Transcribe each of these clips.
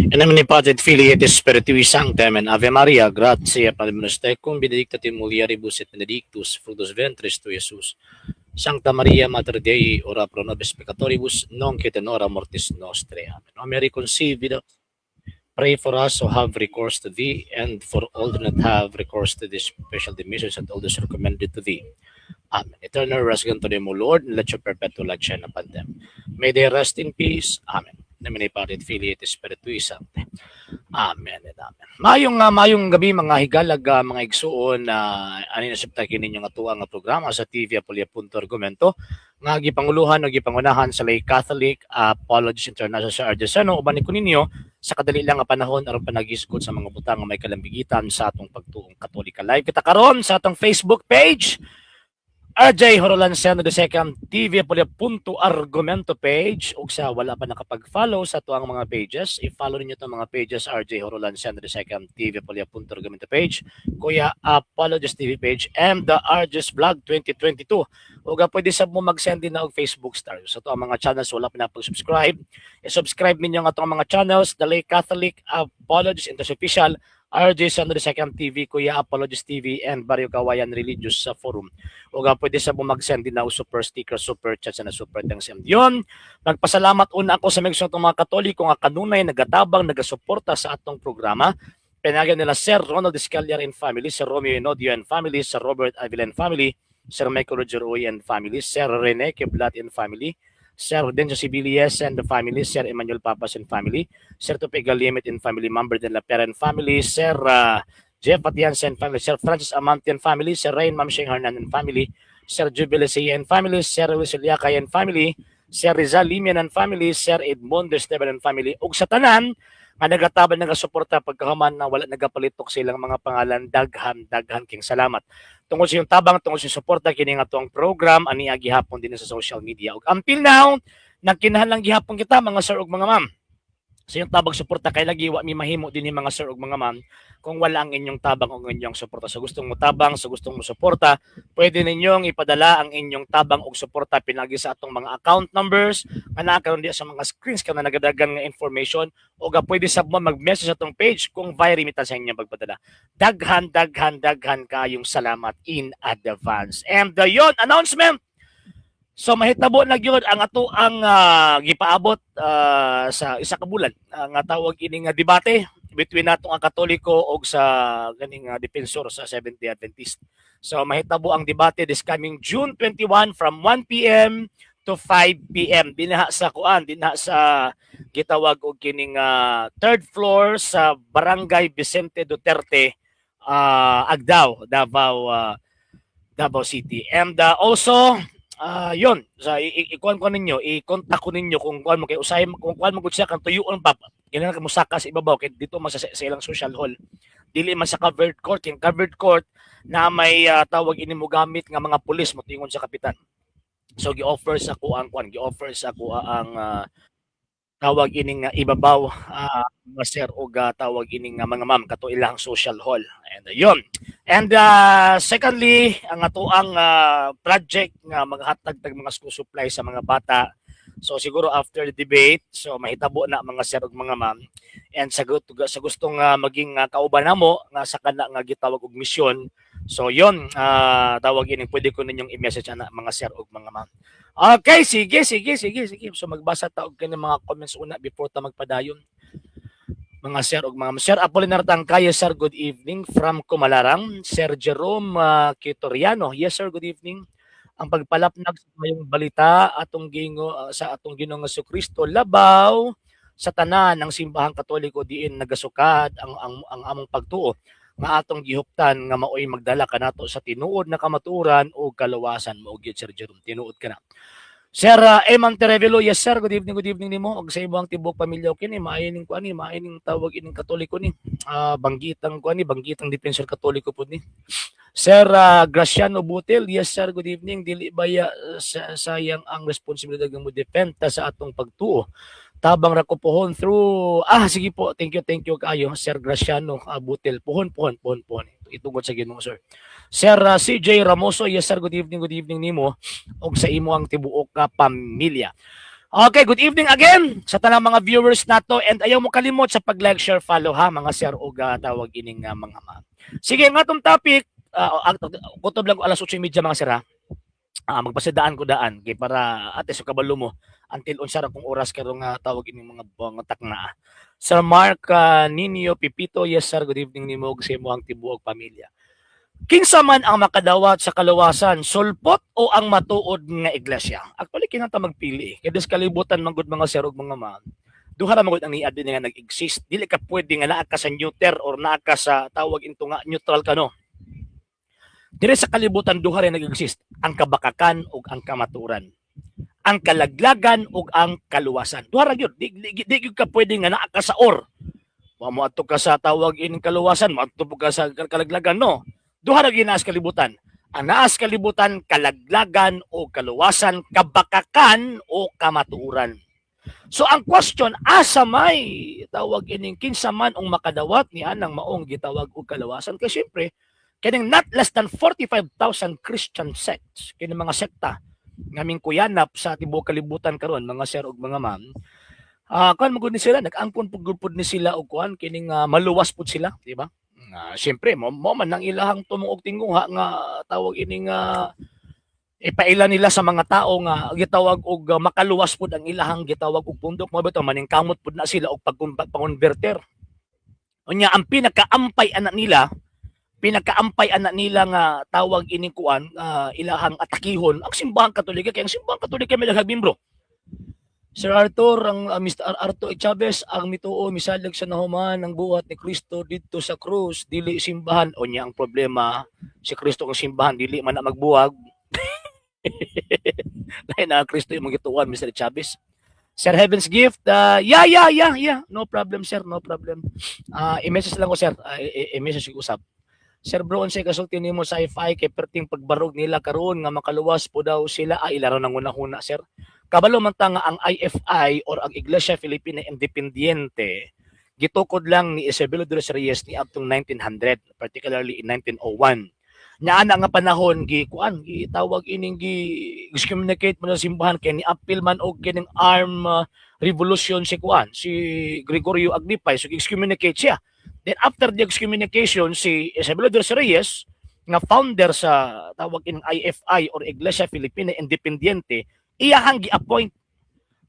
In nomine Patris et Filii et Spiritui Sancti. Amen. Ave Maria, gratia plena tecum, benedicta tu in mulieribus et benedictus fructus ventris tui, Iesus. Sancta Maria, Mater Dei, ora pro nobis peccatoribus, nunc et in hora mortis nostrae. Amen. O Mary, conceived without, pray for us who have recourse to thee, and for all do not have recourse to thee, special demissions and all those recommended to thee. Amen. Eternal rest grant to them, O Lord, and let your perpetual light shine upon them. May they rest in peace. Amen. In nomine Patris et Filii et Spiritui Sancti. Amen and amen. Mayong gabi, mga higalag, mga igsuon na ani na sabta kini nga atuang nga programa sa TV Apulia Punto Argumento nga gipanguluhan o gipangunahan sa Lay Catholic Apologists International sa Argentino, uban ko ninyo sa kadali lang nga panahon aron panagisgot sa mga butang nga may kalambigitan sa atong pagtuong Katolika. Live kita karon sa atong Facebook page, RJ Horolan Seno the Second, TV Apulia Punto Argumento page, ug sa wala pa nakapag-follow sa atuang mga pages, i-follow ninyo itong mga pages: RJ Horolan Seno the Second, TV Apulia Punto Argumento page, Kuya Apologist TV page, and the RJ's Vlog 2022. Ug pwede sab mo mag-send din na og Facebook stars. Sa atuang mga channels wala pa napag-subscribe, i-subscribe ninyo ang atong mga channels: The Lay Catholic Apologist International Official, RJ Seno the Second TV, Kuya Apologist TV, and Barrio Kawayan Religious sa Forum. O pwede sab mo mag-send din na og super sticker, super chat na super thanks. And yun, nagpasalamat una ako sa mga itong mga Katoliko nga kanunay nagatabang, nagasuporta sa atong programa. Pinagan nila Sir Ronald Escalier and family, Sir Romeo Enodio and family, Sir Robert Avila and family, Sir Michael Roger Uy and family, Sir Rene Kiblat and family, Sir Denjo Sibilies and the family, Sir Emmanuel Papas and family, Sir Tupi Galimit and family, Mamber de la Pera and family, Sir Jeff Atienza and family, Sir Francis Amante and family, Sir Rain Mamsheng Hernan and family, Sir Jubilee and family, Sir Luis Eliakay and family, Sir Rizal Limian and family, Sir Edmundo Esteban and family, ug sa tanan nga nagatabang, nagasuporta pagkahuman na wala nagapalitok sa ilang mga pangalan, daghan daghan king salamat. Tungod sa iyong tabang, tungod sa suporta, kini nga atuang program ani gihapon din sa social media. Ug until now, nagkinahanglan gihapon kita, mga sir ug mga ma'am, sa iyong tabang, suporta, kay lagi wa mi mahimo dinhi, mga sir ug mga ma'am, kung wala ang inyong tabang o inyong suporta. Sa gustong mo tabang, sa gustong mo suporta, pwede ninyong ipadala ang inyong tabang ug suporta pinagi sa atong mga account numbers nga naa karon diya sa mga screens kana nagadagan nga information, o ga pwede sab mo mag-message sa atong page kung via remittance sa inyong pagpadala. Daghan daghan daghan kayong salamat in advance. And yon announcement. So mahitabo na gyud ang ato ang gipaabot sa isa ka bulan nga tawag ini nga debate between natong ang Katoliko og sa ganing defensor sa Seventh-day Adventist. So mahitabo ang debate this coming June 21 from 1 PM to 5 PM dinha sa kuan, dinha sa gitawag og kining third floor sa Barangay Vicente Duterte, Agdao, Davao City. And also yon sa ikuan ko ninyo, i-contact ko ninyo kung kuan mo kay usay kung kuan mo gud siya kan tuyuon pa kinahanglan ka mosaka sa ibabaw kay dito man sa ilang social hall, dili man sa covered court. Yung covered court na may tawag ini mo gamit nga mga pulis mo tingon sa kapitan. So gi-offer sa ko ang kuan, gi-offer sa ko ang tawag ining ibabaw, mga sir og tawag ining mga ma'am, kato ilang social hall. And yon. And secondly, ang atoang project nga maghatag tag mga school supply sa mga bata. So siguro after the debate, so mahitabo na, mga sir ug mga ma'am. And sa gustong maging kauban namo nga sa kana nga gitawag og misyon. So yon, tawag ining pwede ko ninyong i-message ana, mga sir ug mga ma'am. Okay, sige, sige, sige, sige. So magbasa ta og kini mga comments una before ta magpadayon. Mga sir ug mga ma'am. Sir Apolinar Tangkaya, sir, good evening from Kumalarang. Sir Jerome Kitoriano, yes sir, good evening. Ang pagpalapnag sa mayong balita atong gingo sa atong Ginoong Kristo labaw sa tanan ng simbahang Katoliko diin nagasukad ang among pagtuo nga atong gihuptan nga maoy magdala kanato sa tinuod na kamatuoran o kalawasan. Mao gyud, Sir Jerome, tinuod ka na. Sir Eman Terevelo, yes sir, good evening nimo ug sa imong tibuok pamilya. Kini maayo ning kuan ni, maayo ning tawag ining Katoliko ni. Banggitang kuan ni, banggitang defensor Katoliko pud ni. Sir Graciano Butil, yes sir, good evening. Dili baya sayang ang responsibilidad nga mo defenda sa atong pagtuo? Tabang ra ko pohon through. Ah, sige po, thank you kaayo, Sir Graciano Butil. Pohon, pohon, pohon, pohon. Itugod sa Ginoo, sir. Sir CJ Ramoso, yes sir, good evening nimo ug sa imo ang tibuok ka pamilya. Okay, good evening again sa tanang mga viewers nato and ayaw mo kalimot sa pag-like, share, follow ha, mga sir ug tawag ining mga ma'am. Sige, nga atong topic, kutob lang ko alas 8:30, mga sir, ha. Magpasidaan ko daan kay para ate so kabalo mo until unsa ra kung oras karong tawag ining mga takna. Sir Mark Nino Pipito, yes sir, good evening nimo ug sa imong tibuok pamilya. Kinsa man ang makadawat sa kaluwasan, sulpot o ang matuod nga iglesia? Actually, kinata magpili eh. Kaya des kalibutan man gud, mga sir ug mga ma'am, duha ra man gud ang niad din nga nag-exist. Dili ka pwede nga naa ka sa neuter or naa ka sa tawag into nga neutral ka, no. Dire sa kalibutan, duha rin nag-exist, ang kabakakan ug ang kamaturan. Ang kalaglagan ug ang kaluwasan. Duha ra gyud. Di gyud ka pwede nga naa ka sa or. Wa mo adto ka sa tawag ining kaluwasan, mo adto ka sa kalaglagan, no. Duha ra gyud naas kalibutan. Ang naas kalibutan, kalaglagan o kaluwasan, kabakakan o kamatuoran. So ang question, asa may tawag ining kinsa man ang makadawat ni anang maong gitawag og kaluwasan? Kay syempre, kining not less than 45,000 Christian sects, kining mga sekta nga mingkuyanap sa tibuok kalibutan karon, mga sir ug mga ma'am, kuan man gud ni sila, nag-angkon pud gud pud ni sila og kuan kining maluwas pud sila, di ba? Nga syempre mo man ang ilahang tumong og tinguha nga tawag ining ipaila nila sa mga tao nga gitawag og makaluwas pud ang ilahang gitawag og pundok mo bitaw, maningkamot pud na sila og pag-converter. Unya ang pinakaampay ana nila, pinakaampay ana nila nga tawag ining kuan ilahang atakihon ang Simbahang Katolika, kay ang Simbahang Katolika may daghang membro. Sir Arthur, ang Mr. Arthur Chavez, ang mituo misalig sa nahuman ang buhat ni Kristo didto sa krus, dili simbahan. O niya ang problema, si Kristo ang simbahan, dili man na magbuwag. Lain na ang Kristo yung gituan, Mr. Chavez. Sir Heaven's Gift, yeah. No problem, sir, no problem. I-message lang ko, sir. I-message ko usab. Sir bro, unsay kasulti nimo sa IFI kay perting pagbarog nila karon nga makaluwas po daw sila? Ay, ilaro nang una-huna, sir. Kabalo man ta nga ang IFI or ang Iglesia Filipina Independiente gitukod lang ni Isabelo de los Reyes ni adtong 1900, particularly in 1901. Nya ana nga panahon gi kuan, gitawag ining gi excommunicate mo sa simbahan kay ni appeal man og kining arm revolution si kuan, si Gregorio Aglipay, so excommunicate siya. Then after the excommunication, si Isabelo de los Reyes nga founder sa tawag ining IFI or Iglesia Filipina Independiente, iyahang gi-appoint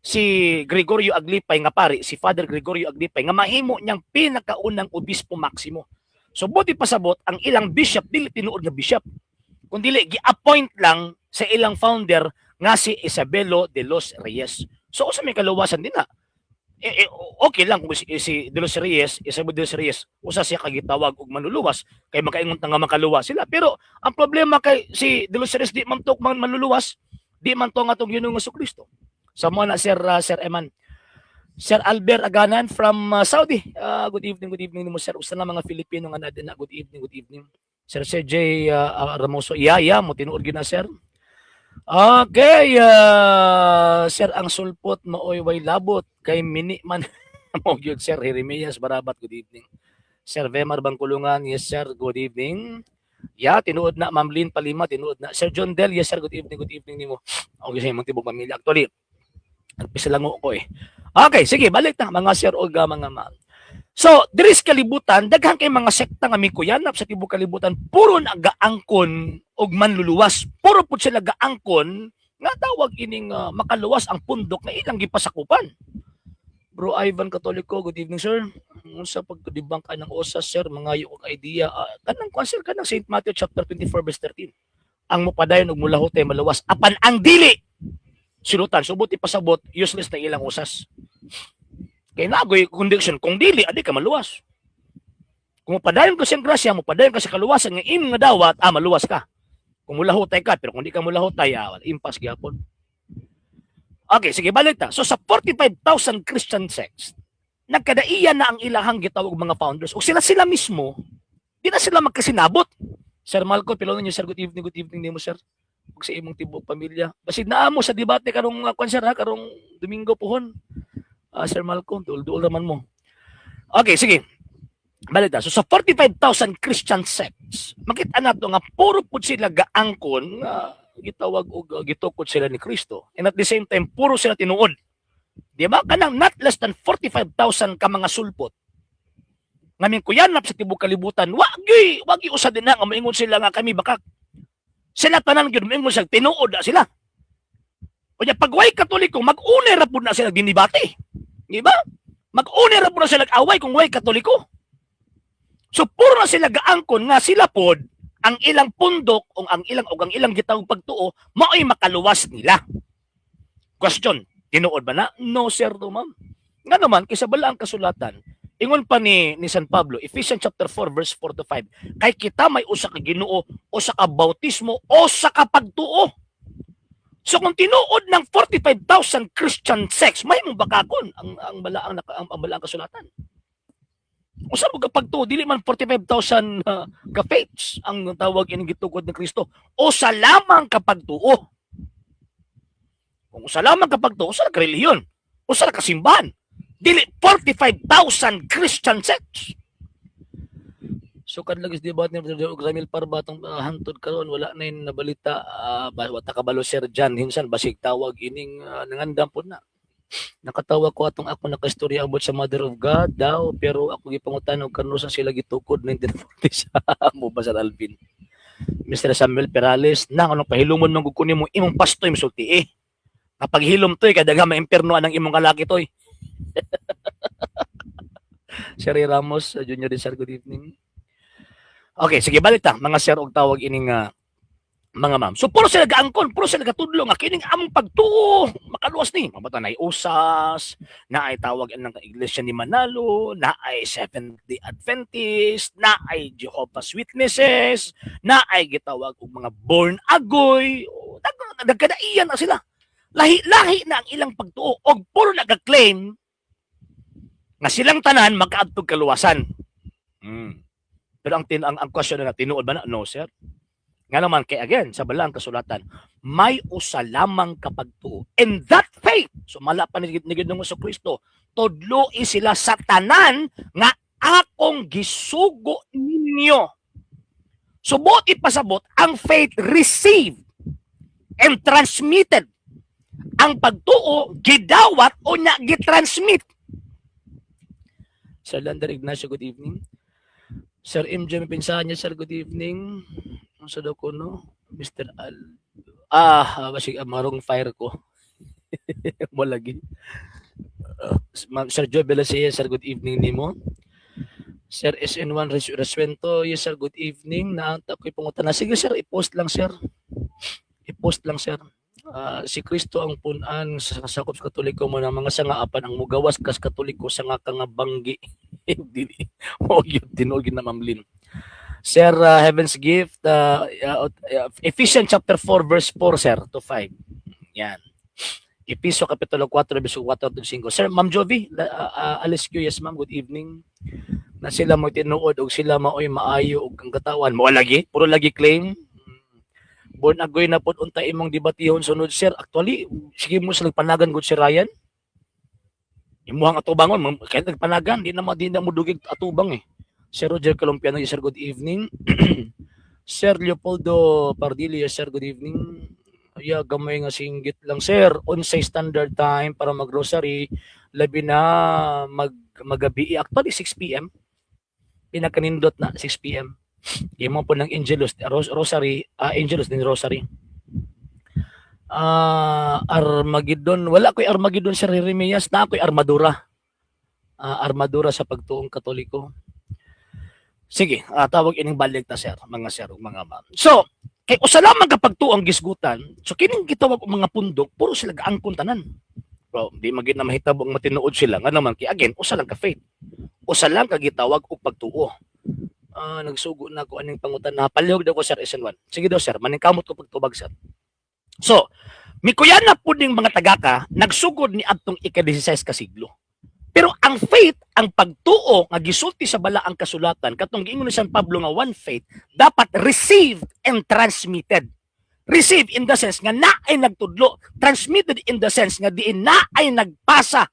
si Gregorio Aglipay nga pari, si Father Gregorio Aglipay nga mahimo niyang pinakaunang obispo maximo. So buti pasabot, ang ilang bishop dili tinuod nga bishop, kundi gi-appoint lang sa ilang founder nga si Isabelo de los Reyes. So usa may kaluwasan din na. Eh, okay lang kung si de los Reyes, Isabelo de los Reyes, usa siya kagitawag og manluluwas kay makaingon ta nga makaluwas sila. Pero ang problema kay si de los Reyes di man to man manluluwas, di man to nga atong Ginoong Kristo. Sa mo na, Sir Eman. Sir Albert Aganan from Saudi. Good evening, good evening mo, sir. Usa na mga Filipino nga na na. Good evening, good evening. Sir CJ Ramoso. Yeah, mo tinuod gyud na, sir. Okay, sir, ang sulpot maoy way labot kay mini man mo gyud. Sir Jeremias Barabat, good evening. Sir Vemar Bangkulungan, yes sir, good evening. Yeah, tinuod na. Ma'am Lynn Palima, tinuod na. Sir John Del, yes sir, good evening nimo. Okay sa imong tibok pamilya. Actually, nagpisa lang ko eh. Okay, sige, balik na, mga sir o mga ma'am. So, diri sa kalibutan, daghan kay mga sekta nga mikuyanap sa tibuok kalibutan, puro na gaangkon og manluluwas. Puro pud sila gaangkon nga tawag ining makaluwas ang pundok na ilang gipasakupan. Bro Ivan Katoliko, good evening, sir. Unsa pagdibang ka ng osas, sir, mga og idea. Kanang kwan, sir, kanang St. Matthew chapter 24 verse 13. Ang mupadayon og mulahutay maluwas apan ang dili silutan. So buti pasabot, useless na ilang usas. Kay nagoy condition, kung dili adi ka maluwas. Kung mupadayon ka siyang grasya, mupadayon ka sa kaluwasan nga imong nga dawat, maluwas ka. Kung mulahutay ka, pero kung di ka mulahutay, impas gyapon. Okay, sige, balik ta. So sa 45,000 Christian sects, nagkadaiya na ang ilahang gitawag mga founders. O sila-sila mismo, di na sila magkasinabot. Sir Malco, pilo niyo, sir, good evening nimo, sir. Ug sa imong tibuok pamilya. Basid naa mo sa debate karong kwan, sir, ha, karong Domingo pohon. Sir Malcolm, duol-duol naman mo. Okay, sige. Balik ta. So sa 45,000 Christian sects, makita nato nga puro pud sila gaangkon nga gitawag og gitukod sila ni Kristo. And at the same time, puro sila tinuod. Di ba? Kanang not less than 45,000 ka mga sulpot nga mingkuyanap sa tibok kalibutan, wagi usa din na nga moingon sila nga kami bakak. Sila tanan gyud moingon sila tinuod na sila. Unya pag way Katoliko, mag-unay ra pud na sila dinibate. Di ba? Mag-unay ra pud na sila away kung way Katoliko. So puro na sila gaangkon nga sila pod ang ilang pundok o ang ilang gitawag pagtuo mao'y makaluwas nila. Question, tinuod ba na? No, sir, no, ma'am. Nga naman kaysa bala ang kasulatan, ingon pa ni San Pablo, Ephesians chapter 4 verse 4 to 5, kay kita may usa ka Ginoo, usa ka bautismo, usa ka pagtuo. So kung tinuod ng 45,000 Christian sects, may mong bakakon ang balaang kasulatan. Usa mo ka pagtuo, dili man 45,000 ka faiths ang tawag ining gitukod ni Kristo. Usa lamang ka pagtuo. Kung usa lamang ka pagtuo, usa ka relihiyon, usa ka simbahan. Dili 45,000 Christian sects. So kadlagis di ba ni Ramil Parba atong hantod karon wala na yung nabalita, wa ta kabalo, Sir John Hinsan, basig tawag ining nangandam po na. Nakatawa ko atong ako nakastorya about sa Mother of God daw, pero ako gipangutan og kanusa sila gitukod 1940 sa mo ba, Sir Alvin. Mr. Samuel Perales nang anong pahilumon man gud ko nimo, imong pastoy misulti eh. Kapag hilom toy kada nga maimpierno anang imong kalaki toy. Sir Ray Ramos, Junior din, sir, good evening. Okay, sige, balik ta mga sir og tawag ining mga ma'am. So puro sila gaangkon, puro sila gatudlo nga kining among pagtuo makaluwas ni. Mabata na usas, na ay tawag ng Iglesia ni Manalo, na ay Seventh-day Adventist, na ay Jehovah's Witnesses, na ay gitawag og mga born agoy. O, nagkadaiyan na sila. Lahi-lahi na ang ilang pagtuo og puro nagka-claim nga silang tanan makaadtog kaluwasan. Pero ang, tin ang question na tinuod ba na? No, sir. Nga naman, kay again, sa balang kasulatan, may usa lamang kapagtuo. And that faith, so mala pa ni Ginoong Kristo, tudloi sila sa tanan nga akong gisugo ninyo. So buot ipasabot, ang faith received and transmitted. Ang pagtuo, gidawat o nya gitransmit. Sir Lander Ignacio, good evening. Sir MJ Pinsanya, sir, good evening. Ang sa daw ko, no? Mr. Al... basig, marong fire ko. Mo lagi. Ma'am, Sir Joe Belacia, sir, good evening nimo. Sir SN1 Resuento, yes sir, good evening. Naanta ko'y pangutan na. Sige sir, i-post lang, sir. I-post lang, sir. Si Kristo ang punan sa sakop sa Katoliko mo ng mga sanga apan ang mugawas kas Katoliko sa nga ka nga banggi. Dili mo gyud tinuod gyud na, Ma'am Lynn. Sir Heaven's Gift, Ephesians chapter 4 verse 4, sir, to 5. Yan. Episo kapitulo 4 verse 4 to 5. Sir, Ma'am Jovi, Alice Q, yes ma'am, good evening. Na sila mo tinuod og sila maoy maayo og ang katawan. Mo lagi, puro lagi claim. Born agoy na pod unta imong debatihon sunod, sir. Actually, sige mo sa nagpanagan gud si Ryan. Imuhang atubangon, kahit nagpanagan, di na mo dugig atubang eh. Sir Roger Colompiano, yes, sir, good evening. Sir Leopoldo Pardillo, yes, sir, good evening. Ya, gamay nga singgit lang, sir. Unsay standard time para mag-rosary, labi na magabi? Actually, 6 p.m. Pinakanindot na, 6 p.m. Imo po ng Angelus, Rosary, Angelus din Rosary. Armageddon, wala ko'y Armageddon, Sir Jeremias, na ako'y armadura. Armadura sa pagtuong Katoliko. Sige, tawag ining balik ta, sir, mga sir ug mga ma'am. So, kay usa lamang kapag tuo ang gisgutan, so kining gitawag og mga pundok, puro sila gaangkon tanan. Bro, di magid na mahitabo ang matinuod sila nga naman kay again usa lang ka faith. Usa lang ka gitawag og pagtuo. Nagsugo na ko aning pangutan na palihog daw ko, Sir SN1. Sige daw sir, maningkamot ko pagtubag, sir. So, mikuyan na pud ning mga tagaka nagsugod ni adtong ika-16 ka siglo. Pero ang faith, ang pagtuo nga gisulti sa balaang kasulatan katong giingon ni San Pablo nga one faith dapat received and transmitted. Receive in the sense nga naay nagtudlo, transmitted in the sense nga diin naay nagpasa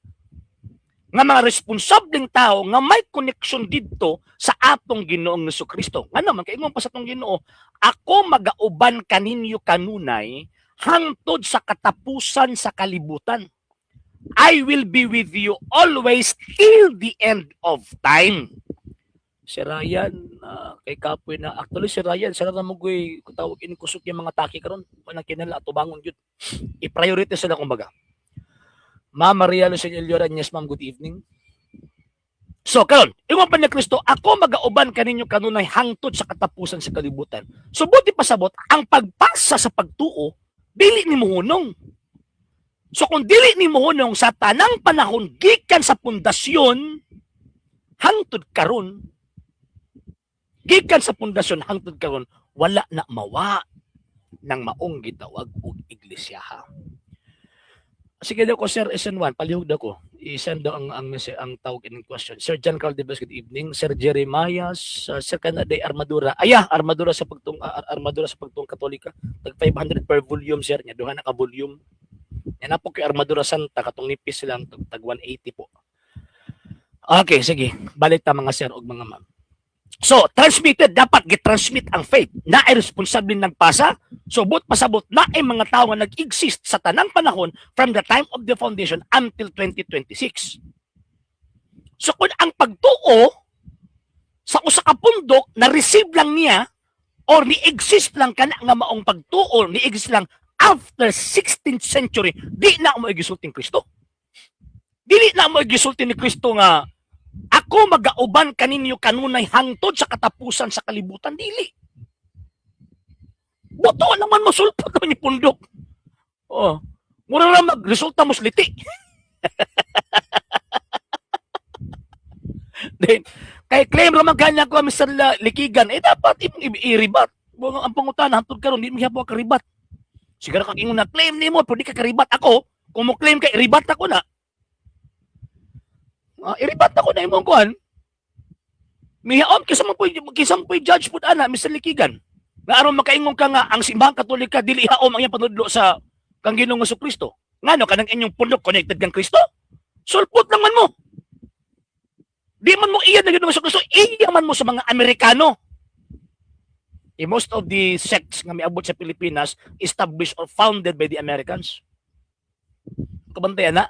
nga mga responsableng tao nga may connection didto sa atong Ginoong Kristo. Nga naman kay ingon pa sa atong Ginoo, "Ako magauban kaninyo kanunay hangtod sa katapusan sa kalibutan." I will be with you always till the end of time. Si Ryan, kay kapoy na. Actually, si Ryan, sila na mo goy, kung tawag ini kusog yung mga taki karon, walang kinala, tubangon yun. I-priority sila kumbaga. Ma'am Maria Lucille Elioran, yes ma'am, good evening. So, karon, ingon pa ni Kristo, "Ako magauban kaninyo kanunay hangtod sa katapusan sa kalibutan." So, buot ipasabot, ang pagpasa sa pagtuo, dili ni muhunong. So, kung dili ni muhunong sa tanang panahon gikan sa pundasyon, hangtod karon, gikan sa pundasyon hangtod karon, wala na mawa ng maong gitawag og iglesia. Sige daw ko, Sir SN1, palihog daw ko. I-send daw ang tawag in question. Sir John Carl Debes, good evening. Sir Jeremiah, Sir Canaday Armadura. Aya, armadura sa pagtuong Katolika. Tag 500 per volume, sir. Nya duha na ka volume. Yan na po kay Armadura Santa katong nipis lang tag 180 po. Okay, sige. Balik ta, mga sir ug mga ma'am. So, transmitted, dapat gitransmit ang faith. Na ay responsable nagpasa. So, buot pasabot na ay mga tao nga nag-exist sa tanang panahon from the time of the foundation until 2026. So, kung ang pagtuo sa usa ka pundok na receive lang niya or ni-exist lang kana nga maong pagtuo, ni-exist lang after 16th century, di na mo gisulti ni Kristo. Dili na mo gisulti ni Kristo nga "Ako magauban kaninyo kanunay hangtod sa katapusan sa kalibutan." Dili. Buto naman mo, sulpot naman yung pundok. Oh. Mura na magresulta mo liti. Then, kay claim ra man kanya ko, Mr. Likigan, eh dapat i-rebat. Buong ang pangutana hangtod karon di mo gyapon ka-rebat. Siguro kag ingon na claim nimo pero di ka ka-rebat ako, kung mo claim ka, i-rebat ako na. I-rebat ako na imong kuan. Mihaom kisa man po'y judge pud ana, Mr. Likigan. Nga aron makaingon ka nga ang Simbahang Katolika dili haom ang iyang panudlo sa kang Ginoong Kristo. Ngano kanang inyong pundok connected kang Kristo? Sulpot lang man mo. Di man mo iya na Ginoong Kristo, iya man mo sa mga Amerikano. Eh, most of the sects nga miabot sa Pilipinas established or founded by the Americans. Kabantayan na.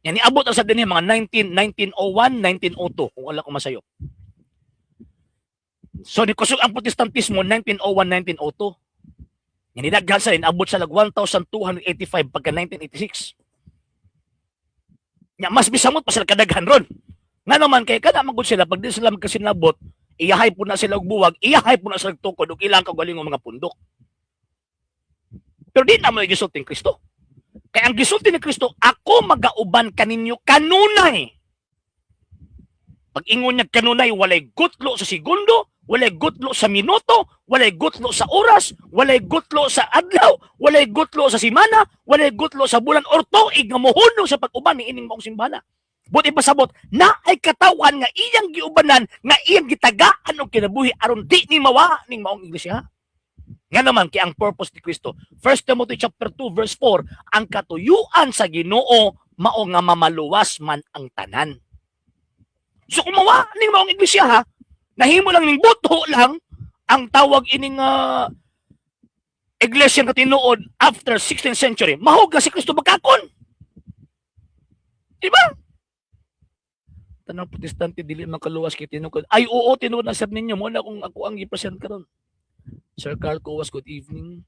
Yan, niabot ang sa dinhi mga 19, 1901, 1902, kung wala ko masayop. So, ni kusog ang Protestantismo 1901, 1902. Yan, nidaghan sa abot sa lag 1,285 pagka 1986. Nya, mas bisamot pa sila kadaghan ron. Nga naman, kay kada magud sila, pag di sila magkasinabot, iyahay po na sila og buwag, iyahay po na sila og tukod, ug ilang kaugalingong mga pundok. Pero di na mo gisulti ni Kristo. Kaya ang gisulti ni Kristo, "Ako magauban kaninyo kanunay." Pag ingon niya kanunay, walay gutlo sa segundo, walay gutlo sa minuto, walay gutlo sa oras, walay gutlo sa adlaw, walay gutlo sa simana, walay gutlo sa bulan or tuig nga mohunong sa pag-uban ni ining maong simbana. Buot ipasabot, na ay katawan nga iyang giubanan, nga iyang gitagaan og kinabuhi aron di ni mawa ning maong iglesia. Nga naman kay ang purpose ni Kristo, 1 Timothy chapter 2 verse 4, ang katuyuan sa Ginoo mao nga mamaluwas man ang tanan. So kung mawa ning maong iglesia ha, nahimo lang ning buto lang ang tawag ining iglesia nga tinuod after 16th century, mahog na si Kristo magkakon. Diba? Tanang Protestante dili makaluwas kay tinuod. Ay oo, tinuod na sir ninyo mo na kung ako ang gi-present karon. Sir Carl Coas, good evening.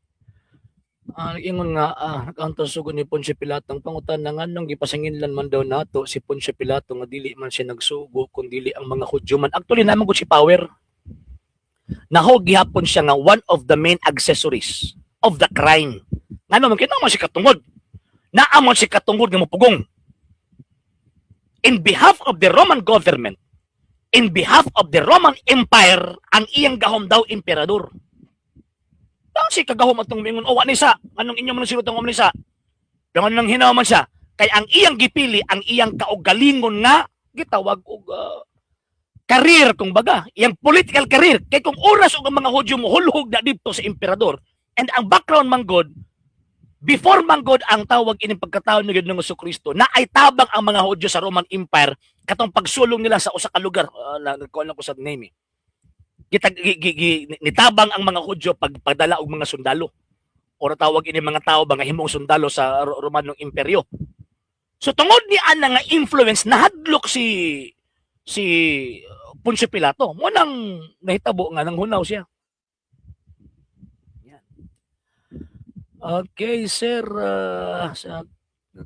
Ingon nga nakaantos sugod ni Poncio Pilato ang pangutan na nganong gipasanginlan man daw nato si Poncio Pilato nga dili man siya nagsugo kun dili ang mga Hudyo man. Actually naman gud si power. Nahog gihapon siya nga one of the main accessories of the crime. Ngano man kay naa man si katungod. Naa man si katungod nga mopugong. In behalf of the Roman government, in behalf of the Roman Empire, ang iyang gahom daw emperador. Tang si kagahom atong mingon, "Oh, ni sa, anong inyo man silot ang ni sa?" Pero nang hinaw man siya, kay ang iyang gipili, ang iyang kaugalingon nga gitawag og career kung baga, iyang political career. Kay kung oras og ang mga Hudyo mo hulhog na didto sa emperador, and ang background man god, before man god ang tawag ining pagkatao ni Ginoong Kristo, na ay tabang ang mga Hudyo sa Roman Empire katong pagsulong nila sa usa ka lugar, nagkuan lang ko sa name eh. Gitag, gi, gi, gi, nitabang ang mga Hudyo pag pagdala og mga sundalo. Ora tawag ini mga tao ba nga himong sundalo sa Romanong Imperyo. So tungod ni ana nga influence, nahadlok si si Poncio Pilato. Mo nang nahitabo nga nang hunaw siya. Yan. Okay, sir, sa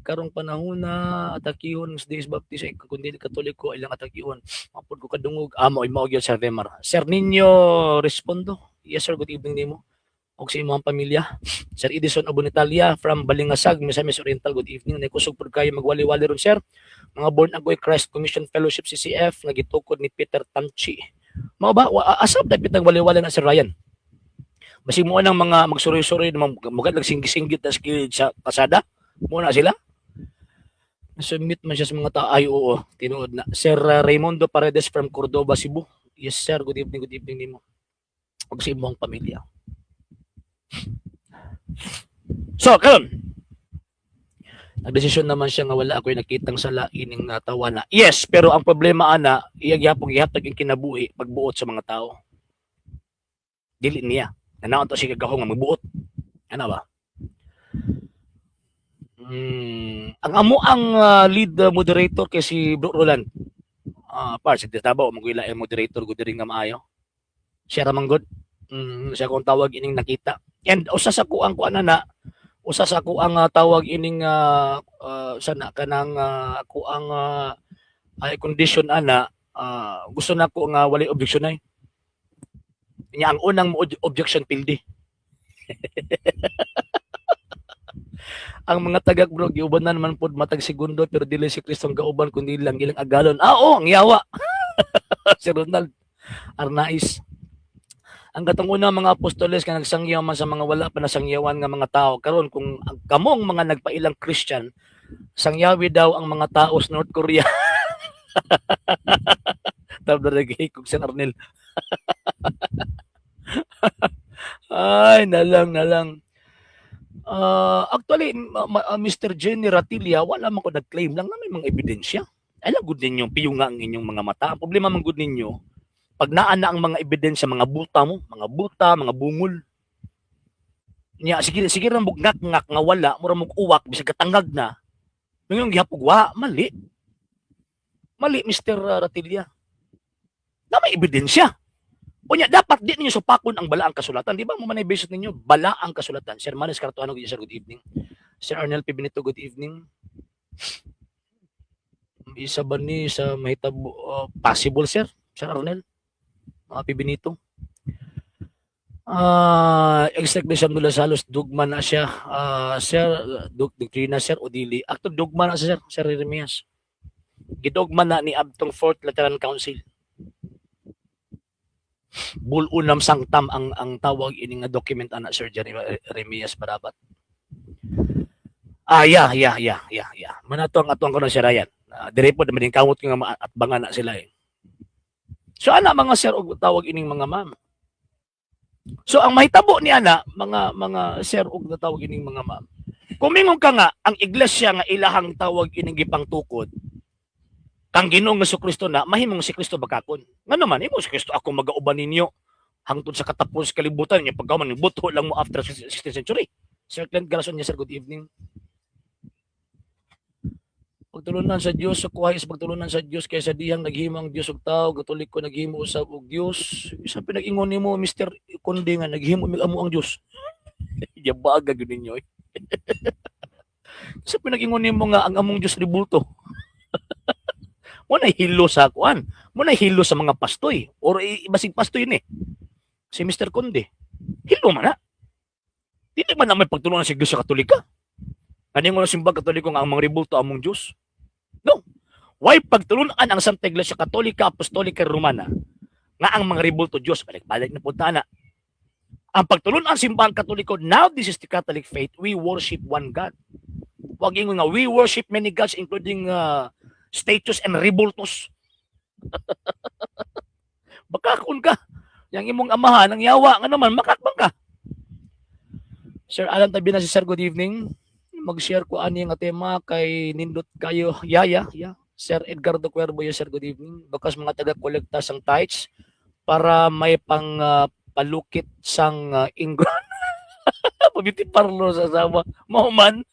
karong panahon na atakihon sa Days Baptist ay kundi Katoliko ilang atakihon. Mapud ko kadungog amo mao gyud, Sir Vemar. Sir Ninyo Respondo. Yes sir, good evening nimo og sa imong pamilya. Sir Edison Abonitalia from Balingasag, Misamis Oriental, good evening. Nakusog pud kayo magwali-wali ron, sir. Mga Born Again Christ Commission Fellowship, CCF, nga gitukod ni Peter Tamchi. Mao ba asab dapit nagwali-wali na, Sir Ryan? Basig mo nang mga magsuroy-suroy na magad nagsinggit-singgit na sa kasada. Mo na sila. Submit man siya sa mga tao. Ay, oo, tinuod na. Sir Raymundo Paredes from Cordoba, Cebu. Yes, sir. Good evening nimo ug sa imong pamilya. So, karon nagdesisyon naman siya nga wala ako'y nakitang sala ining natawa na. Yes, pero ang problema ana, iya gyapong gihatag ang kinabuhi pagbuot sa mga tao. Dili niya. Nanaon to siya kagahong nga magbuot. Ano ba? Ang amo ang lead moderator kay si Bro Roland. Ah, par sa Davao mo ila ang moderator gud diri nga maayo. Siya ra man gud. Siya kung tawag ining nakita. And usa sa kuang kuan na, usa sa kuang tawag ining sana kanang kuang ay condition ana, gusto na ko nga walay objection ay. Nya ang unang mo objection pildi. Ang mga tagak, bro, giuban na naman pod matag segundo, pero dili si Kristo ang gauban kundi lang ilang agalon. Ah, oo, ang yawa. Si Ronald Arnaiz. Ang katong una mga apostoles nga nagsangyaw man sa mga wala pa nasangyawan nga mga tao. Karon kung ang kamong mga nagpailang Christian, sangyawi daw ang mga tao sa North Korea. Tab na kog Sir Arnel. Ay, nalang nalang. Actually, Mr. Jenny Ratilia, wala man ko nag-claim lang na may mga ebidensya. Ay lang gud ninyo, piyunga ang inyong mga mata. Ang problema man gud ninyo, pag naa na ang mga ebidensya, mga buta mo, mga buta, mga bungol. Nya, sige, sige ra mo ngak ngak nga wala, mura mo uwak, bisag katangag na. Ngayon gihapog wa, mali. Mali, Mr. Ratilia. Na may ebidensya. Unya, dapat di ninyo supakon ang balaang kasulatan. Di ba mo man basis ninyo? Balaang kasulatan. Sir Manes Cartuano, sir, good evening. Sir Arnel P. Benito, good evening. Isa ba ni sa mahitabo, possible, sir? Sir Arnel? Mga P. Benito? Ah, exactly sa Abdullah Salos, dugma na siya. Ah, sir, doktrina, sir, o dili? Akto dugma na siya, sir, Sir Jeremias. Gidugma na ni Abtong Fourth Lateran Council. Bull Unam Sanctam ang tawag ini nga document ana, Sir Jeremias Barabat. Ah, yeah. Manato ang atuang ko na si Ryan. Dire po naman kamot nga maatbangan na sila eh. So ana mga sir og tawag ining mga ma'am. So ang mahitabo ni ana mga sir og tawag ining mga ma'am. Kumingon ka nga ang iglesia nga ilahang tawag ining gipangtukod kang Ginoong Kristo na mahimong si Kristo bakakon. Ngano man imo si Kristo, ako magauban ninyo hangtod sa katapos kalibutan niya, pagkaman buto lang mo after 16th century. Sir Clint Garson, yes sir, good evening. Pagtulunan sa Dios sa kuhay sa pagtulunan sa Dios kaysa dihang naghimo ang Dios og tao, Katoliko naghimo usab og Dios. Isa pinag-ingon nimo, Mr. Kundi, nga naghimo mig amo ang Dios. Yabaga gyud ninyo eh. Sa pinag-ingon nimo nga ang among Dios rebulto. Mo na hilo sa kuan. Mo na hilo sa mga pastoy or basig pastoy ni. Si Mr. Conde. Hilo man na. Dili man na may pagtulunan sa Iglesia Katolika. Kani mo na simbang Katoliko nga ang mga rebulto among Dios. No. Why pagtulunan ang Santa Iglesia Katolika Apostolika Romana nga ang mga rebulto Dios? Balik-balik na punta na. Ang pagtulunan simbang Katoliko, now this is the Catholic faith, we worship one God. Wag ingon nga we worship many gods including statues and rebultos. Bakakon ka. Yang imong amahan ang yawa nga naman makakbang ka. Sir Alan Tabina si sir, good evening. Mag-share ko ani nga tema kay nindot kayo. Yeah. Sir Edgardo Cuervo, yes sir, good evening. Bakas mga taga-kolekta sang tithes para may pang palukit sang ingron. Pabiti parlo sa asawa. Mao man.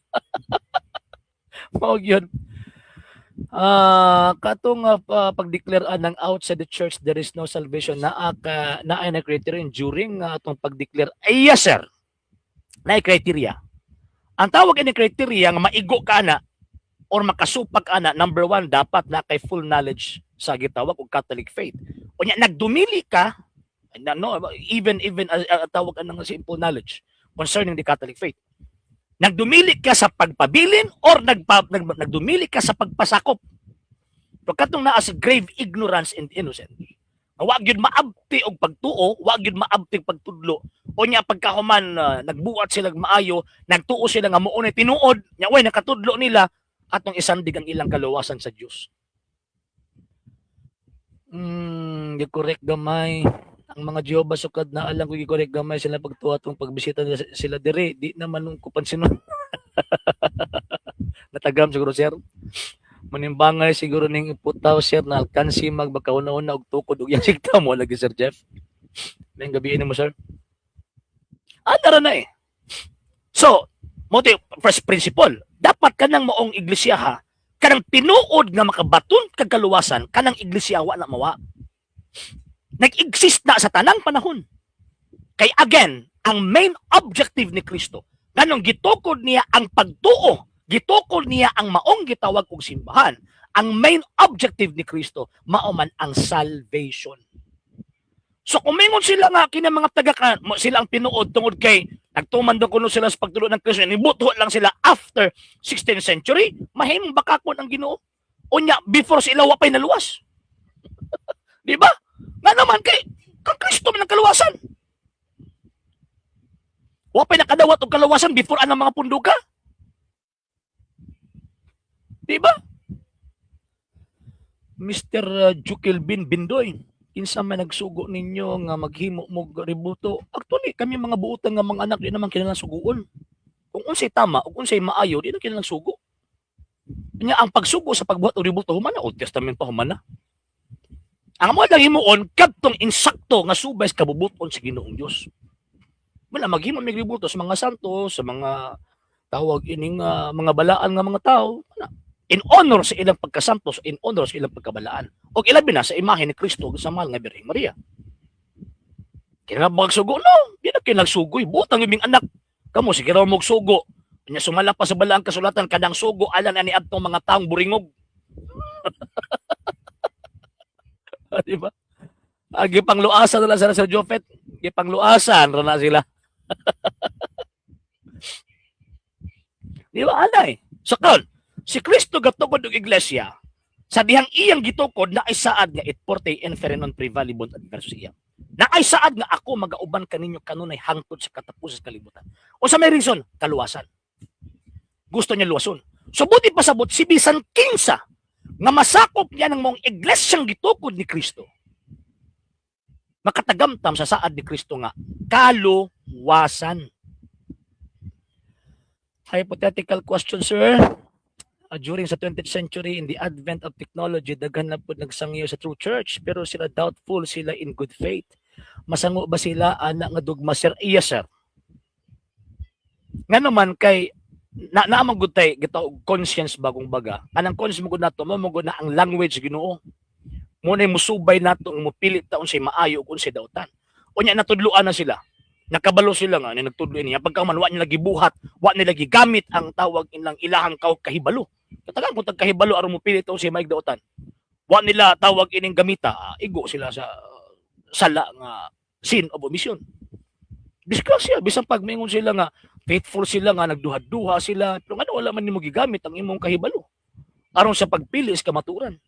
Mao gyud. Ah, katong pag-declare ng outside the church there is no salvation, naa ka naa na criterion during atong pag-declare? Ay, yes, sir. Na criteria. Ang tawag ini criteria nga maigo ka na or makasupak ana, number one, dapat na kay full knowledge sa gitawag og Catholic faith. Unya nagdumili ka na, no, even even tawag anang simple knowledge concerning the Catholic faith. Nagdumili ka sa pagpabilin or nagdumili ka sa pagpasakop. Pero katong naa sa grave ignorance and innocence. Nga wa gyud maabti og pagtuo, wa gyud maabti og pagtudlo. Unya pagkahuman nagbuhat sila og maayo, nagtuo sila nga mao ni tinuod, nya way nakatudlo nila, atong isandig ang ilang kaluwasan sa Dios. Gi-correct gamay. Ang mga Jehovah sukad na alam ko, gi-correct gamay sila pagtuwa atong pagbisita nila sila diri. Di naman nung ko pansinon. Natagam siguro, sir. Manimbangay siguro ning iputaw, sir, na alkansi magbaka una-una og tukod og yang sikta mo lagi, Sir Jeff. May gabi mo, sir. Ah, tara na eh. So, mo first principle, dapat kanang maong iglesia ha, kanang tinuod nga makabaton kag kaluwasan, kanang iglesia wa na mawa. Nag-exist na sa tanang panahon. Kay again, ang main objective ni Kristo, nganong gitukod niya ang pagtuo, gitukod niya ang maong gitawag og simbahan, ang main objective ni Kristo mao man ang salvation. So kung mingon sila nga kina mga taga sila ang tinuod tungod kay nagtuman daw kuno sila sa pagtulo ng Kristo, nibuto lang sila after 16th century, mahimong bakakon ang Ginoo. Unya before sila wa pay naluwas. Di ba? Nga naman kay kang Kristo man ang kaluwasan. Wa pay nakadawat og kaluwasan before anang mga punduka. Di ba? Mr. Jukilbin Bindoy, kinsa man nagsugo ninyo nga maghimo mo rebulto? Actually, kami mga buutan nga mga anak, di naman kinahanglan suguon. Kung unsay tama ug unsay maayo, di na kinahanglan sugo. Nya ang pagsugo sa pagbuhat og rebulto, human na Old Testament pa, human na. Ang amo lang himuon kadtong insakto nga subay sa kabubuton sa Ginoong Dios. Wala maghimo mig rebulto sa mga santo, sa mga tawag ining mga balaan nga mga tao, wala. In honor sa ilang pagkasantos, in honor sa ilang pagkabalaan. Og ilabi na sa imahe ni Kristo ug sa mahal nga Birheng Maria. Kaya magsugo, no? Di na kinagsugoy. Butang iming anak. Kamo, sige raw sugo. Nya sumala pa sa balaang kasulatan, kanang sugo, alan ani adtong mga taong buringog. Di ba? Ah, gipangluasan na lang sila, Sir Jopet. Gipangluasan ra na sila. Di ba, anay? So karon, si Kristo gatukod og iglesia, sa dihang iyang gitukod na ay saad nga et forte infere non prevalibunt adversus iya. Na ay saad nga ako magauban kaninyo kanunay hangtod sa katapusan sa kalibutan. O sa may reason, kaluwasan. Gusto niya luwason. So buti pasabot si bisan kinsa nga masakop niya ng mong iglesyang gitukod ni Kristo, makatagamtam sa saad ni Kristo nga kaluwasan. Hypothetical question, sir. During sa 20th century, in the advent of technology, daghan na po nagsangyo sa true church, pero sila doubtful sila in good faith. Masango ba sila ana nga dugma, sir? Yes, sir. Nga naman kay na naamang gud tay gitawag conscience bagong baga. Anang conscience mo gud nato mo gud na ang language Ginoo. Mo na musubay nato ang mopilit ta unsay maayo ug unsay dautan. Unya natudloan na sila. Nakabalo sila nga ni nagtudlo niya pagka man wa nila gibuhat, wa nila gigamit ang tawag ilang ilahang kahibalo. Katagan kung tagkahibalo aron mopilit ta unsay maayog dautan. Wa nila tawag ining gamita, igo sila sa sala nga sin of omission. Disgrasya bisan pag mingon sila nga faithful sila, nga nagduha-duha sila, pero ngano wala man nimo gigamit ang imong kahibalo aron sa pagpili sa kamaturan?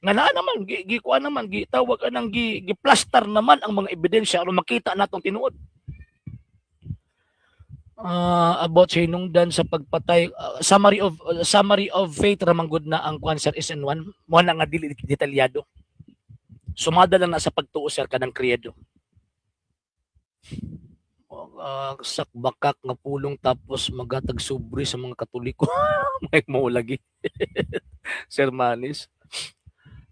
Nga naa naman gikuan naman, gitawag anang giplastar naman ang mga ebidensya aron makita natong tinuod. About sa hinungdan sa pagpatay, summary of faith ra man gud na ang kwan, sir, SN1 mo na nga dili detalyado. Sumada lang na sa pagtuo, sir, kanang credo. Sakbakak nga pulong tapos magatag sobre sa mga Katoliko. May mo lagi. Sir Manis.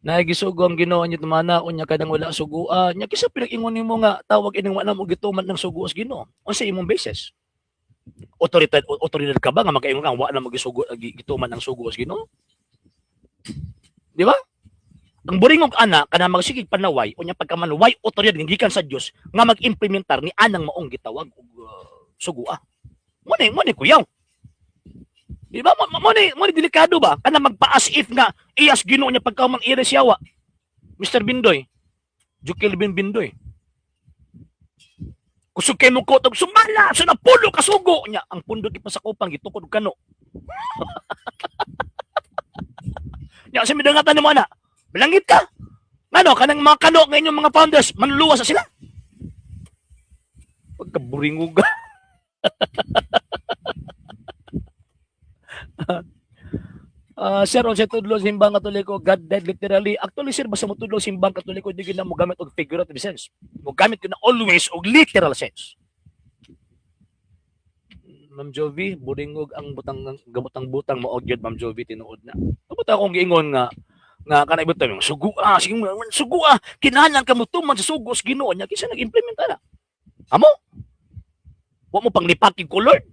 Nagisugo ang Ginoo niyo tumana unya kadang wala sugua. Nya kisa pinag-ingon nimo nga tawag ining wala mo gituman ng sugo sa Ginoo? Unsa imong basis? Otoridad ka ba nga magaingon ka wa na magisugo, gituman ang sugo sa Ginoo? Di ba? Ang buringog ana kana magsigig panaway, unya pagkaman way otoridad nga gikan sa Dios nga mag-implementar ni anang maong gitawag og sugua. Mo ni kuyaw. Di ba? Mo ni delikado ba? Kana magpa-as if nga iyas Ginoo niya pagkaumang ire siyawa. Mr. Bindoy. Jukil Bin Bindoy. Kusog kay mo kotog sumala sa napulo ka sugo niya ang pundok ipasakupang gitukod og kano. Nya sa midangatan nimo ana. Bilangit ka. Ngano kanang mga kano nga inyong mga founders manluluwas sa sila. Pagkaburingog. Sir, on sa tudlo simbang Katoliko, God died literally. Actually, sir, basta mo tudlo simbang Katoliko, di gyud na mo gamit og figurative sense. Mo gamit gyud na always og literal sense. Ma'am Jovi, buringog ang butang gabutang-butang mo og gyud, Ma'am Jovi, tinuod na. Kabot akong giingon nga nga kanang ibutang yung sugo ah, sige mo sugo ah, kinahanglan ka mo tuman sa sugo sa Ginoo niya kinsa nag-implement ana. Amo? Wa mo panglipakig ko, Lord.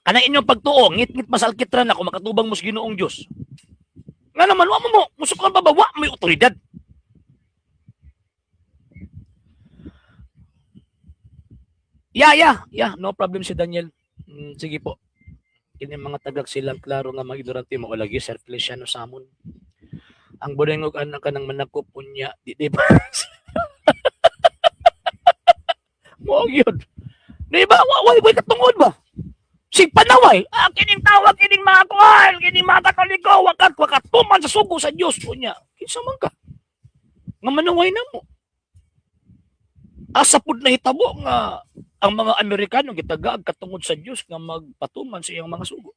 Kanang inyong pagtuo, ngit-ngit masalkitran ako makatubang mo sa Ginoong Dios. Nga naman, wa mo mo, musukan pa ba, wa may otoridad. Yeah, no problem si Daniel. Sige po. Kini mga tagak silang klaro nga mga ignorante mo lagi Sir Feliciano Samon. Ang burengog anak ka ng manakop unya, di ba? Mo yun. Di ba? Wa wa wa katungod ba? Sig panaway, ah, kining tawag, kining mga kuhan, kining mga Katoliko, wakat, wakat, tuman sa sugo sa Dios unya. Kinsa man ka? Nga manaway na mo. Asa pud nahitabo nga ang mga Amerikano gitagaag katungod sa Dios nga magpatuman sa iyang mga sugo.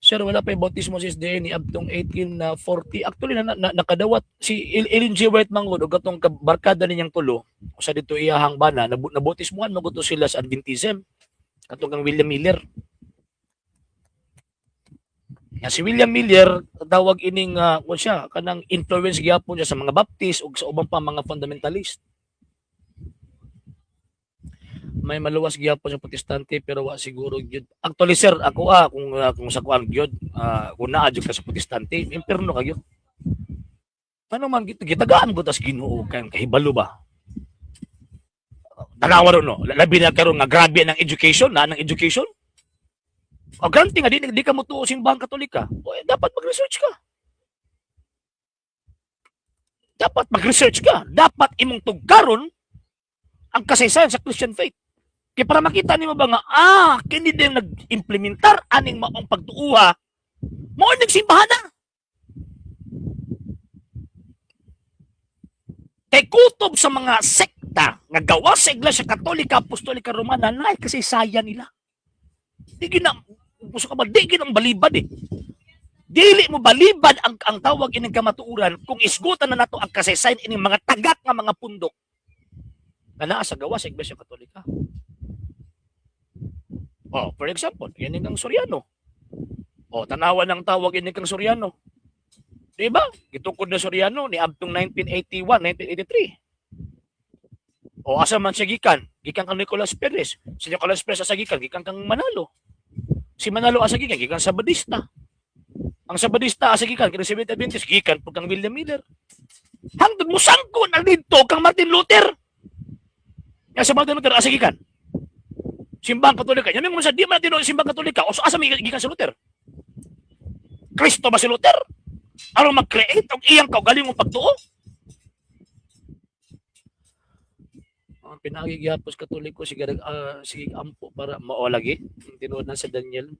Sir, wala pa yung bautismo sa SDA ni abtong 1840. Actually, nakadawat si Ellen G. White mangod og katong barkada ninyang tulo usa dito iyahang bana, nabautismuhan mo to sila sa Adventism. Katong kang William Miller. Nga si William Miller tawag ining kung siya kanang influence gyapon siya sa mga Baptist ug sa ubang pa mga fundamentalist. May maluwas gyapon sa Protestante pero wa siguro gyud. Actually, sir, ako kung sa kuan gyud, kung naa gyud ka sa Protestante, impierno ka gyud. Ano man gitagaan ko tas Ginoo kay kahibalo ba? Tanawa ron no, labi na karon nga grabe ng education, na ng education. O granting nga di ka mo tuo simbahang Katolika, o, eh, dapat mag-research ka. Dapat mag-research ka. Dapat imong tugkaron ang kasaysayan sa Christian faith. Kaya para makita nimo ba nga, kini din nag-implementar aning maong pagtuuha, mao ning simbahan na. Kay kutob sa mga sekta nga gawa sa Iglesia Katolika Apostolika Romana, naay kasaysayan nila. Di gina, gusto ka ba, di gina ang balibad eh. Dili mo balibad ang tawag ining kamatuoran kung isgutan na nato ang kasaysayan ining mga tagak nga mga pundok nga naa sa gawa sa Iglesia Katolika. Oh, for example, yan ang Soriano. Oh, tanawan ng tawag ini kang Soriano. Di ba? Gitukod na Soriano ni abtong 1981, 1983. O asa man siya gikan? Gikan kang Nicolas Perez. Si Nicolas Perez asa gikan? Gikan kang Manalo. Si Manalo asa gikan? Gikan sa Badista. Ang Sabadista asa gikan? Kini Seventh Adventist gikan pud kang William Miller. Hangtod musangko na didto kang Martin Luther. Nga sa Martin Luther asa gikan? Simbang Katolika. Yamin mo sa di man tinuod simbang Katolika. O so asa may gikan si Luther? Kristo ba si Luther? Aron mag-create og iyang kaugalingong pagtuo? Ang pinagi gyapon sa Katoliko sige sige ampo para mao lagi tinuod na sa Daniel.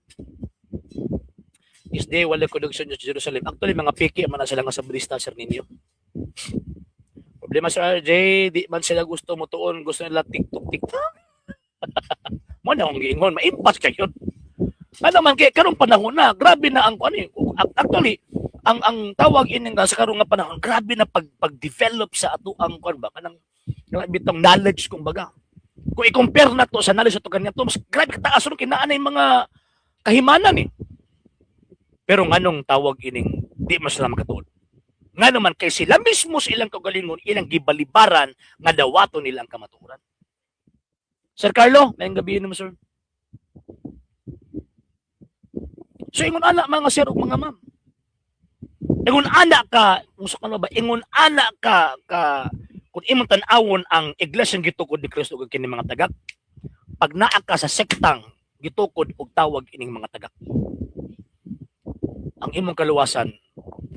Is day wala connection sa Jerusalem. Actually mga piki man na sila nga sa Brista, sir ninyo. Problema sa RJ, di man sila gusto mo tuon, gusto nila TikTok TikTok. Mo na akong giingon, maimpas kayo. Ano man kay karong panahon na, grabe na ang ano eh. Actually, ang tawag ini nga sa karong nga panahon, grabe na pag-develop sa ato ang kuan ba kanang bitong knowledge kumbaga. Kung i-compare na to sa knowledge ato kanya to, mas grabe kataas ron kinaan na yung mga kahimanan eh. Pero nganong tawag ining di man sila makatuon? Ngano man kay sila mismo sa ilang kaugalingon ilang gibalibaran nga dawaton nila ang kamatuoran. Sir Carlo, maayong gabi nimo, sir. So ingon ana, mga sir ug mga ma'am. Ingon ana ka, kung sa ba, ingon ana ka ka kung imong tan-awon ang iglesia gitukod ni Kristo ug kini mga tagak, pag naa ka sa sektang gitukod og tawag ining mga tagak, ang imong kaluwasan,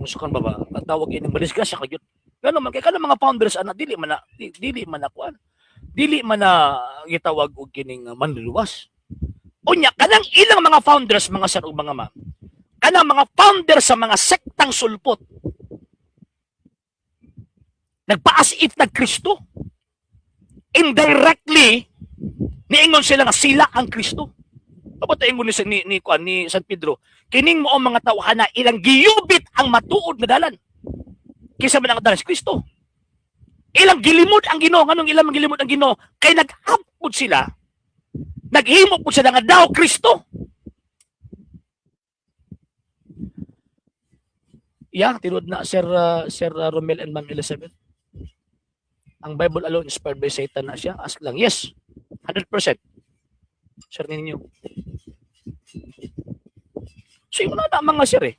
kung sa ba ba, ang tawag ining madisgrasya ka gyud. Ngano man kay kanang mga founders ana dili man na kuan. Dili man na gitawag og kining manluluwas. Unya kanang ilang mga founders, mga sir ug mga ma'am, kanang mga founder sa mga sektang sulpot, nagpa-as if nag-Kristo. Indirectly, niingon sila nga sila ang Kristo. Abot ingon ni, kuan, ni San Pedro, kining mao mga tawhana ilang giyubit ang matuod nga dalan. Kinsa man ang dalan? Si Kristo. Ilang gilimod ang Ginoo. Nganong ilang gilimod ang Ginoo? Kay nag-abot sila, naghimo po sila nga daw Kristo. Yeah, tinuod na, Sir Romel and Ma'am Elizabeth. Ang Bible alone inspired by Satan na siya? Ask lang. Yes. 100%. Sir ninyo. So yung na mga sir eh.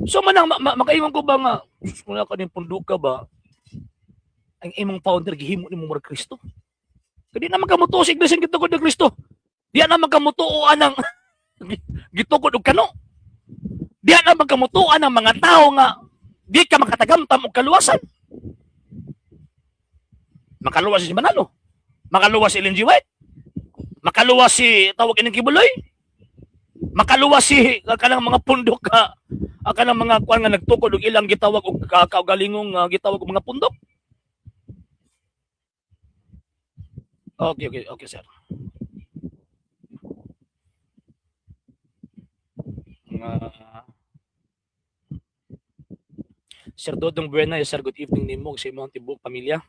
So manang makaingon ko ba nga kung ka ning punduka ba, ang imong founder gihimo nimo murag Kristo. Kay di na magkamutuo sa iglesia gitukod ng Kristo. Di na magkamutuo anang gitukod og kano. Di na magkamutuo ang mga tao nga di ka makatagamtam og kaluwasan. Makaluwas si Manalo. Makaluwas si Ellen G. White. Makaluwas si tawag ining Quiboloy. Makaluwas si kanang mga pundok ka kanang mga kuan nga nagtukod og ilang gitawag og kaugalingong gitawag og mga pundok. Okay, sir. Mga Sir Dodong Buena, yes, sir, good evening nimo sa imong tibuok pamilya.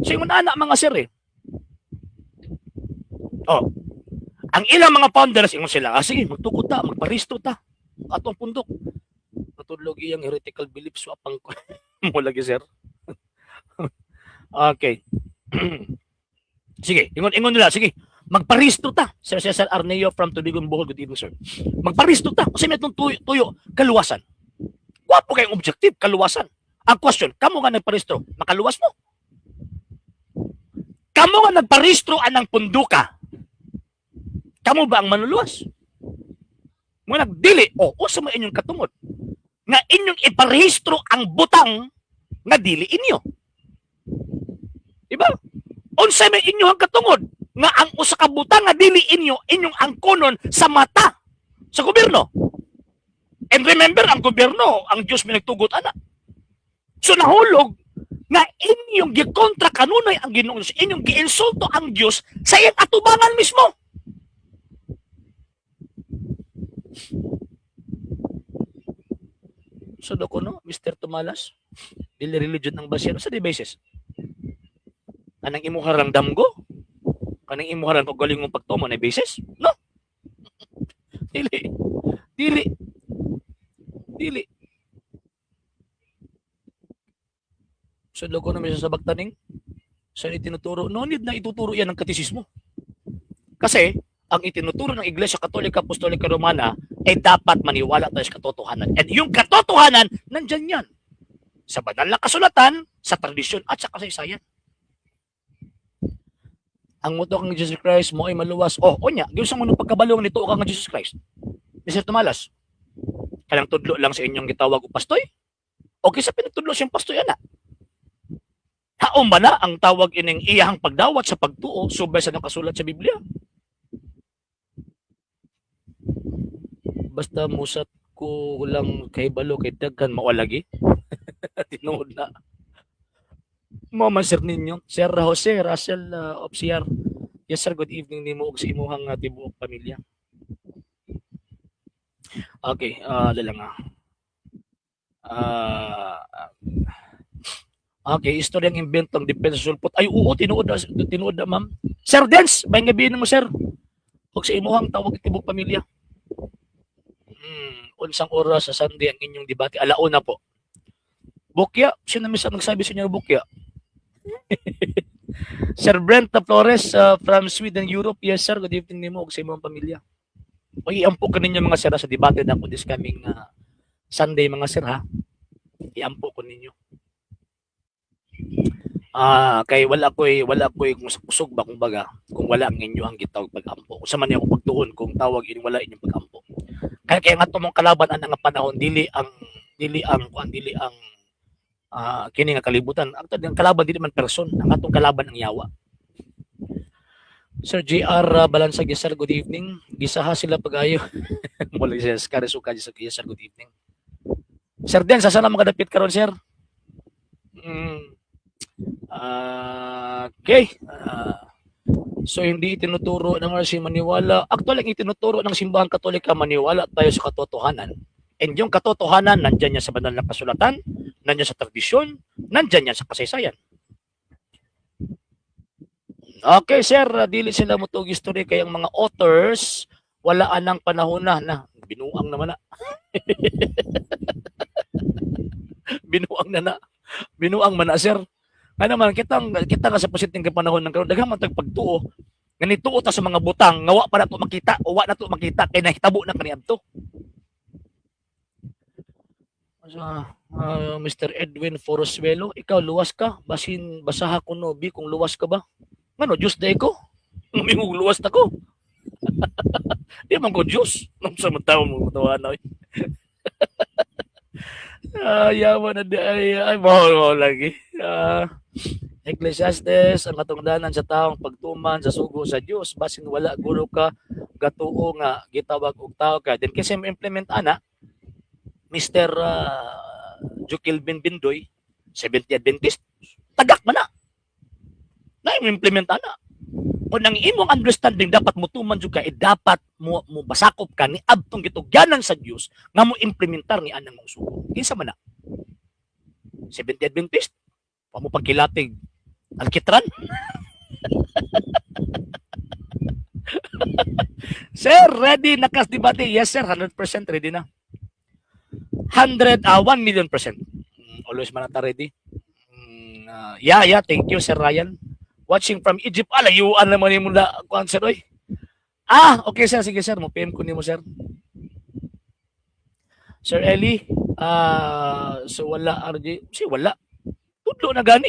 So ingon ana, mga sir eh. Oh. Ang ilang mga founders ingon sila, ah, sige, magtukod ta, magparisto ta atong pundok. Matudlog iyang heretical beliefs wa pang mo lagi, sir. Okay. Sige, ingon nila, sige. Magparisto ta. Sir Cesar Arneo from Tubigon, Bohol, good evening, sir. Magparisto ta. Kasi may itong tuyo, tuyo, kaluwasan. Gwapo kayong objective, kaluwasan. Ang question, kamo nga nagparistro, makaluwas mo? Kamo nga nagparistro anang punduka, kamo ba ang manuluwas? Mga nagdili, o usa mo inyong katungod nga inyong iparehistro ang butang nga dili inyo. Diba? Unsa may inyong katungod nga ang usa ka butang nga dili inyo inyong angkonon sa mata sa gobyerno? And remember, ang gobyerno, ang Diyos may nagtugot ana. So nahulog nga inyong gikontra kanunay ang Ginoong Diyos, inyong giinsulto ang Diyos sa iyang atubangan mismo. So doko no, Mr. Tumalas, dili religion ang basihan sa di basis. Anang imuha lang damgo? Kanang imuha lang kaugalingong pagtuo na basis? No. Dili. Dili. Dili. So doko no, may sasabak taning sa itinuturo. No need na ituturo yan ng katisismo. Kasi ang itinuturo ng Iglesia Katolika Apostolika Romana ay dapat maniwala tayo sa katotohanan. And yung katotohanan, nandyan yan. Sa banal na kasulatan, sa tradisyon, at sa kasaysayan. Ang muto kang Jesus Christ mo ay maluwas. Oh, onya, giunsa mo nung pagkabalong nito ka nga Jesus Christ? Mr. Tumalas, kanang tudlo lang sa inyong gitawag og pastoy? Okay sa pinagtudlo siyang pastoy ana. Haom ba na ang tawag ining iyahang pagdawat sa pagtuo subay sa nakasulat sa Biblia? Basta musat ko lang kay balo kay daghan mao lagi. Tinuod na. Mo man sir ninyo, Sir Jose Russell Opsiar. Yes sir, good evening nimo ug sa imuhang tibuok pamilya. Okay, lang ah. Okay, istoryang imbento ang depensa sulpot. Ay, oo, tinuod na, ma'am. Sir Dens, may gabi mo, sir. Ug sa imuhang tawag tibok pamilya. Unsang oras sa Sunday ang inyong debate? Alauna po. Bukya, sino na minsan nagsabi sa inyo Bukya? Sir Brent Flores from Sweden, Europe. Yes, sir. Good evening nimo ug sa imong pamilya. Oy, iampo ko ninyo, mga sir, sa debate na ko this coming Sunday, mga sir, ha. Iampo ko ninyo. Ah, kay wala ko'y kung sa kusog ba, kumbaga, kung wala ang inyo ang gitawag pag-ampo. Kung sa man ako pagtuon kung tawag inyong wala inyong pag-ampo. Kaya kaya nga mong kalaban ang nga panahon dili ang kuan, dili ang kini nga kalibutan. Actually, ang kalaban dili man person, ang atong kalaban ang yawa. Sir JR Balansag, yes sir, good evening. Gisaha sila pag-ayo. Mula siya, Scarisuka, yes sir, good evening. Sir Den, sa sana makadapit karon, sir? Okay. So hindi itinuturo ng RC maniwala. Actually, ang itinuturo ng Simbahang Katolika, maniwala tayo sa katotohanan. And yung katotohanan, nandyan yan sa banal na kasulatan, nandyan sa tradisyon, nandyan yan sa kasaysayan. Okay, sir, dili sila mo history kay ang mga authors wala anang panahon na na binuang naman na. Binuang na na. Binuang man na, sir. Kaya naman kitang kita nga sa presenteng panahon ng karon, daghan man tag pagtuo nga nituo ta sa mga butang nga wa pa nato makita o wa nato makita kay nahitabo na kaniadto. So, Mr. Edwin Foroswelo, ikaw luwas ka? Basin basaha ko no, bi kung luwas ka ba? Ngano, Diyos day ko? Ngumingog luwas na ko. Di man ko Diyos. Nung sa mga tao mo tawa na. Ah, yaman na di ay ay mahal mahal lagi. Ah, Ecclesiastes, ang katungdanan sa taong pagtuman sa sugo sa Dios, basin wala guro ka gatuo nga gitawag og tao ka. Then kasi mo implement ana, Mr. Jukilvin Bindoy, Seventh Adventist, tagak man na. Na implement ana. Kung ang imong understanding dapat mutuman jud ka, eh, dapat mo basakop ka ni adtong gitugyanan sa Dios nga mo implementar ni anang mong sugo. Kinsa man na? Seventh Adventist? Pa mo pagkilatig alkitran? Sir, ready na kas debate? Yes, sir, 100% ready na. 100, 1 million percent. Always man ata ready. Yeah, thank you, Sir Ryan. Watching from Egypt. Ah, layuan naman yung mula. Kuan, sir, oy. Ah, okay, sir. Sige, sir. Mo PM ko nimo, sir. Sir Eli, so wala RJ. Si wala. Tudlo na gani.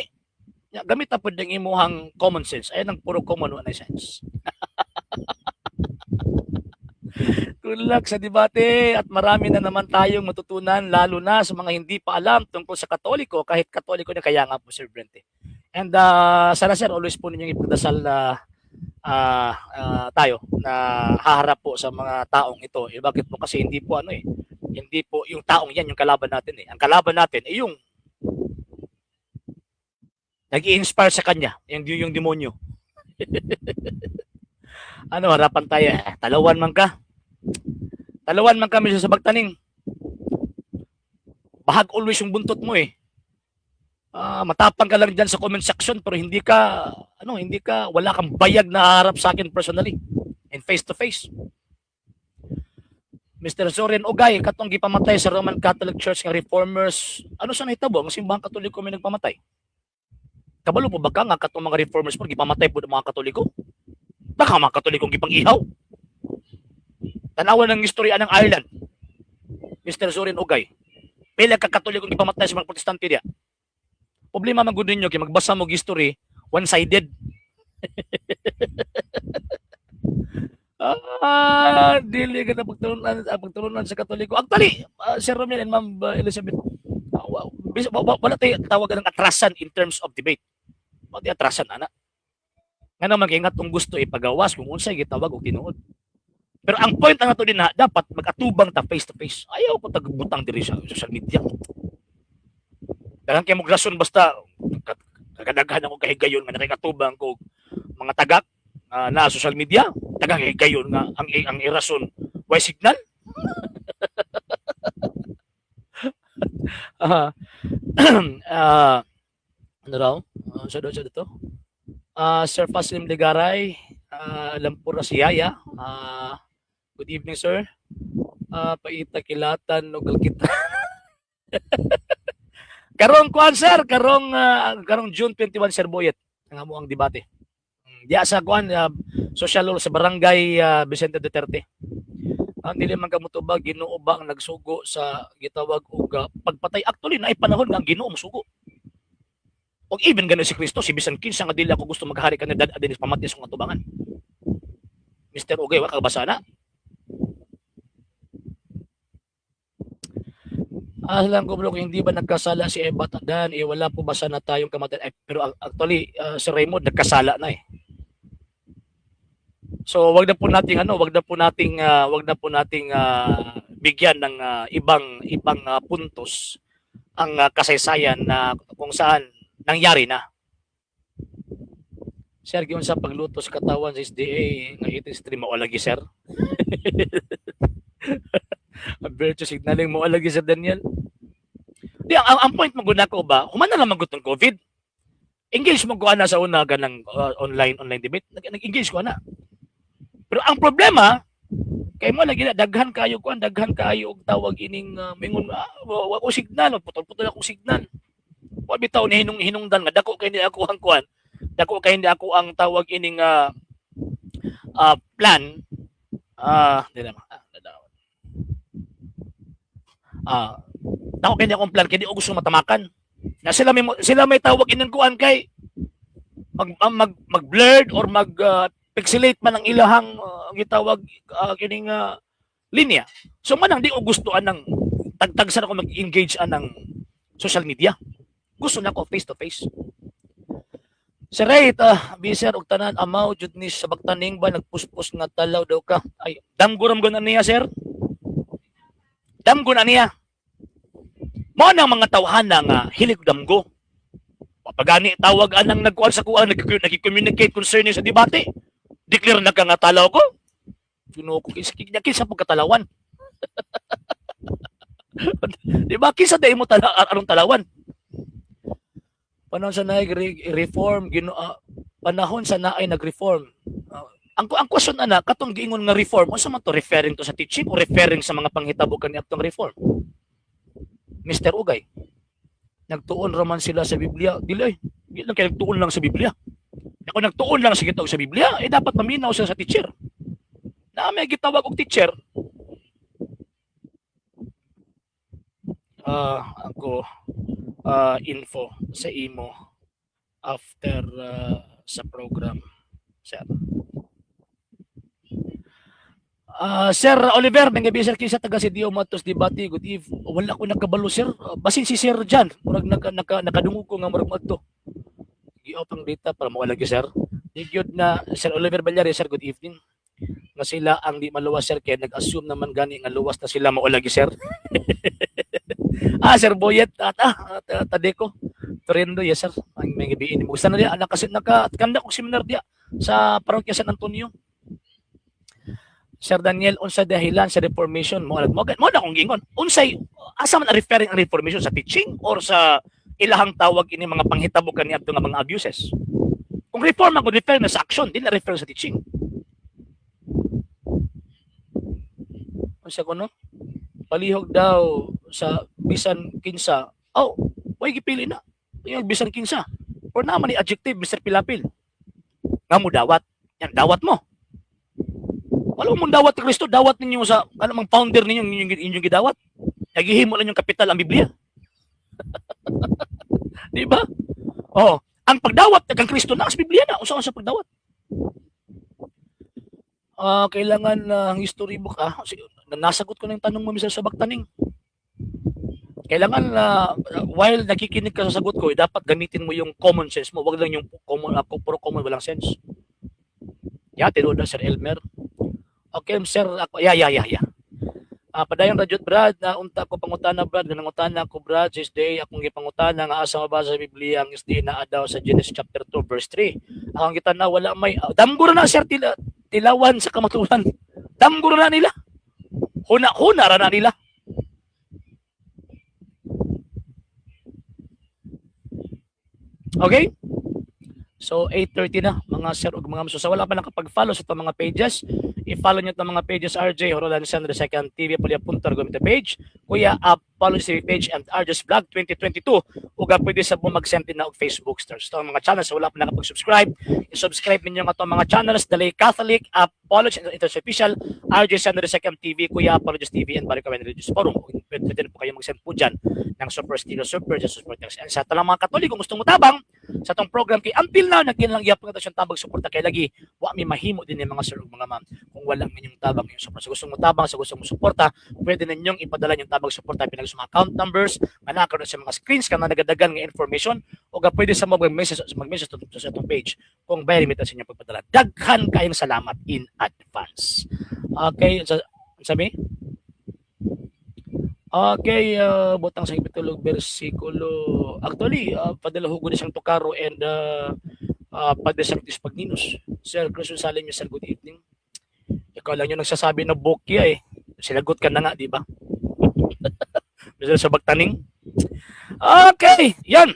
Ya, gamit na pud ang imuhang common sense. Ayan ang puro common wala sense. Good luck sa debate at marami na naman tayong matutunan, lalo na sa mga hindi pa alam tungkol sa Katoliko, kahit Katoliko na. Kaya nga po, Sir Brent, eh. And sana, sir, always po ninyong ipagdasal na tayo na haharap po sa mga taong ito. Eh, bakit po kasi hindi po ano eh, hindi po yung taong yan yung kalaban natin eh. Ang kalaban natin ay yung nag-i-inspire sa kanya, yung demonyo. Ano, harapan tayo eh. Talawan man ka. Talawan man kami sa bagtaning. Bahag always yung buntot mo eh. Ah, matapang ka lang diyan sa comment section pero hindi ka ano, hindi ka wala kang bayag na harap sa akin personally and face to face. Mr. Soren Ogay, katong gipamatay sa Roman Catholic Church nga reformers, ano sa nahitabo? Ang Simbahang Katoliko may nagpamatay. Kabalo po ba ka nga katong mga reformers po gipamatay po ng mga Katoliko? Baka mga Katolikong gipang-ihaw. Tanawan ng istorya ng Ireland. Mr. Soren Ogay. Pila ka Katolikong gipamatay sa mga Protestante diya. Problema man gud ninyo kay magbasa mo history one-sided. Ah, dili ka na pagtulunan sa Katoliko. Actually, Sir Romel and Ma'am Elizabeth, wala tayo tawag ng atrasan in terms of debate. Wala tayo atrasan ana. Nga naman kay nga tong gusto ipagawas kung unsay gitawag og tinuod. Pero ang point ang ato din na dapat mag-atubang ta face to face. Ayaw ko tagbutang diri sa social media. Daghan kay mong rason, basta kadaghan ako kahigayon nga nakikatubang ko mga tagak na social media, daghang higayon nga ang irason why signal. Ano raw? Sa dito? Sir Faslim Ligaray, Lampura Siyaya. Good evening, sir. Paita kilatan no kita. Karong kuan, sir, karong June 21, Sir Boyet, ang amo ang debate. Diya sa kuan social hall sa Barangay Vicente Duterte. Ang dili man kamutubag, Ginoo ba ang nagsugo sa gitawag og pagpatay? Actually, naay panahon nga ang Ginoo mosugo. Og even gani si Kristo, si bisan kinsa nga dili ako gusto maghari kanila adin pamatis kong atubangan. Mr. Ugay, wa ka basa na? Ah, lang ko bro, hindi ba nagkasala si Eva at Adan? Eh, wala po ba sana tayong kamatayan? Eh, pero actually, si Raymond nagkasala na eh. So, wag na po nating bigyan ng ibang ibang puntos ang kasaysayan na kung saan nangyari na. Sir, giun sa pagluto sa katawan sa SDA nga 18 stream mo lagi, sir. Ang virtue signaling mo lagi, Sir Daniel. Di ang point mo gud nako ba, human na lang man gud tong COVID. Engage mo ko ana sa una ganang online online debate. Nag-engage ko ana. Pero ang problema kay mo lagi na daghan kayo kuan, daghan kayo og tawag ining mingon, wa ko signal, putol-putol akong signal. Wa bitaw ni hinung hinungdan nga dako kay ni ako ang kuan. Dako kay hindi ako ang tawag ining plan, di na nadawat. Dako kay ni akong plan kay di ko gusto matamakan. Na sila may tawag ining kuan kay mag mag mag blurred or mag pixelate man ang ilahang gitawag kining linya. So manang di ko gusto anang tagtag sa ako mag-engage anang social media. Gusto na ko face to face. Sir Ray, biser og tanan amaw jud ni sa baktaning ba nagpuspos nga talaw daw ka. Ay, damgo ram na niya, sir. Damgo na niya. Mao nang mga tawhana nga hilig damgo. Pagani tawag anang nagkuan sa kuan, nag-communicate concerning sa debate. Declare na ka nga talaw ko. Ginoo ko, kinsa kinsa pagkatalawan. Di ba kinsa day mo tala anong talawan? Panahon sa naay reform Ginoo, panahon sa naay nag-reform. Ang question ana, katong giingon nga reform, unsa man to, referring to sa teaching o referring sa mga panghitabo kaniadtong reform? Mr. Ugay. Nagtuon raman sila sa Biblia. Dili ay, di lang kay nagtuon lang sa Biblia. Ako nagtuon lang sa gitawag sa Biblia, eh dapat maminaw sila sa teacher. Na may gitawag og teacher. Ako info sa imo after sa program, sir. Sir Oliver, may gabi, sir, kinsa taga si Dio Matos debate, good eve. Wala ko nakabalo, sir. Basin si Sir Jan, murag naka, nakadungog ko nga murag madto. Gi-off ang data para mawala gyud, sir. Di gyud na Sir Oliver Balyari, sir, good evening. Nga sila ang di maluwas, sir, kaya nag-assume naman gani nga luwas na sila, maula gyud, sir. Sir Boyet at Tadeko. Torendo, yes sir. Ang may gabi ini. Gusto na diya anak kasi naka kanda kog seminar diya sa Parokya San Antonio. Sir Daniel, unsa dahilan sa reformation mo mo mo na akong giingon. Unsay asa man ang referring ang reformation, sa teaching or sa ilahang tawag ini mga panghitabo kaniadto nga mga abuses? Kung reform ang refer na sa action, di na refer sa teaching. Unsa kuno? Palihog daw sa bisan kinsa. Oh, way gipili na. Yung bisan kinsa. Or naman ni adjective, Mr. Pilapil. Nga mo dawat. Yan, dawat mo. Wala mong dawat ni Kristo, dawat ninyo sa ano mang founder ninyo inyong gidawat. Nagihimo lang yung kapital ang Biblia. Di ba? Oh, ang pagdawat kang Kristo na sa Biblia na unsa sa pagdawat. Kailangan na ang history book, nasagot ko na yung tanong mo, Mr. Sabaktaning. Kailangan na while nakikinig ka sa sagot ko, eh, dapat gamitin mo yung common sense mo. Wag lang yung common, ako puro common, walang sense. Yeah, tinuod na, Sir Elmer. Okay, sir, ako, yeah. Padayon ra jud, Brad, na unta ko pangutana, Brad, ganangutana ko, Brad, this day akong gipangutana nga asa mabasa sa Biblia ang SDA naa daw sa Genesis chapter 2 verse 3. Akong gitana wala may damgo na, sir, tilawan sa kamaturan. Damgo na nila. Huna-huna ra na nila. Okay? So 8:30 na, mga sir ug mga ma'am. So sa wala pa nakapag-follow sa itong mga pages, i-follow niyo itong mga pages: RJ Horolan Sandro Second TV, Polya Puntar Gomita page, Kuya Up Apology TV page and RJ's Vlog 2022 ug pwede sa mo mag-send din na og Facebook stars. So, ang mga channels wala pa nakapag-subscribe, i-subscribe ninyo ang atong mga channels: The Lay Catholic, Apology International Official, RJ Sandro Second TV, Kuya Apologies TV, and Barikawen Religious Forum. Pwede din po kayo mag-send po dyan ng super sticker, super just support. And sa talang mga Katoliko gusto mo tabang sa atong program kay until now nagkinlang gyapon nato siyang tabang suporta kay lagi wa mi mahimo din ni mga sir ug mga ma'am kung walang inyong tabang, inyong suporta. Sa gusto mo tabang, sa gusto mo suporta, pwede ninyong ipadala yung tabang suporta pinag sa mga account numbers nga nakaroon sa mga screens kana nagadagan nga information o ga pwede sa mag-message sa atong page kung bayar remittance inyong pagpadala. Daghan kayong salamat in advance. Okay, sa sabi? Okay, butang sa ipitulog bersikulo. Actually, padala hugo ni siyang Tocaro and Padre Sanctus Pagninus. Sir Cruz Salim, sir, good evening. Ikaw lang yung nagsasabi na bokya eh. Sinagot ka na nga, di ba? Mr. sa bagtaning. Okay, yan.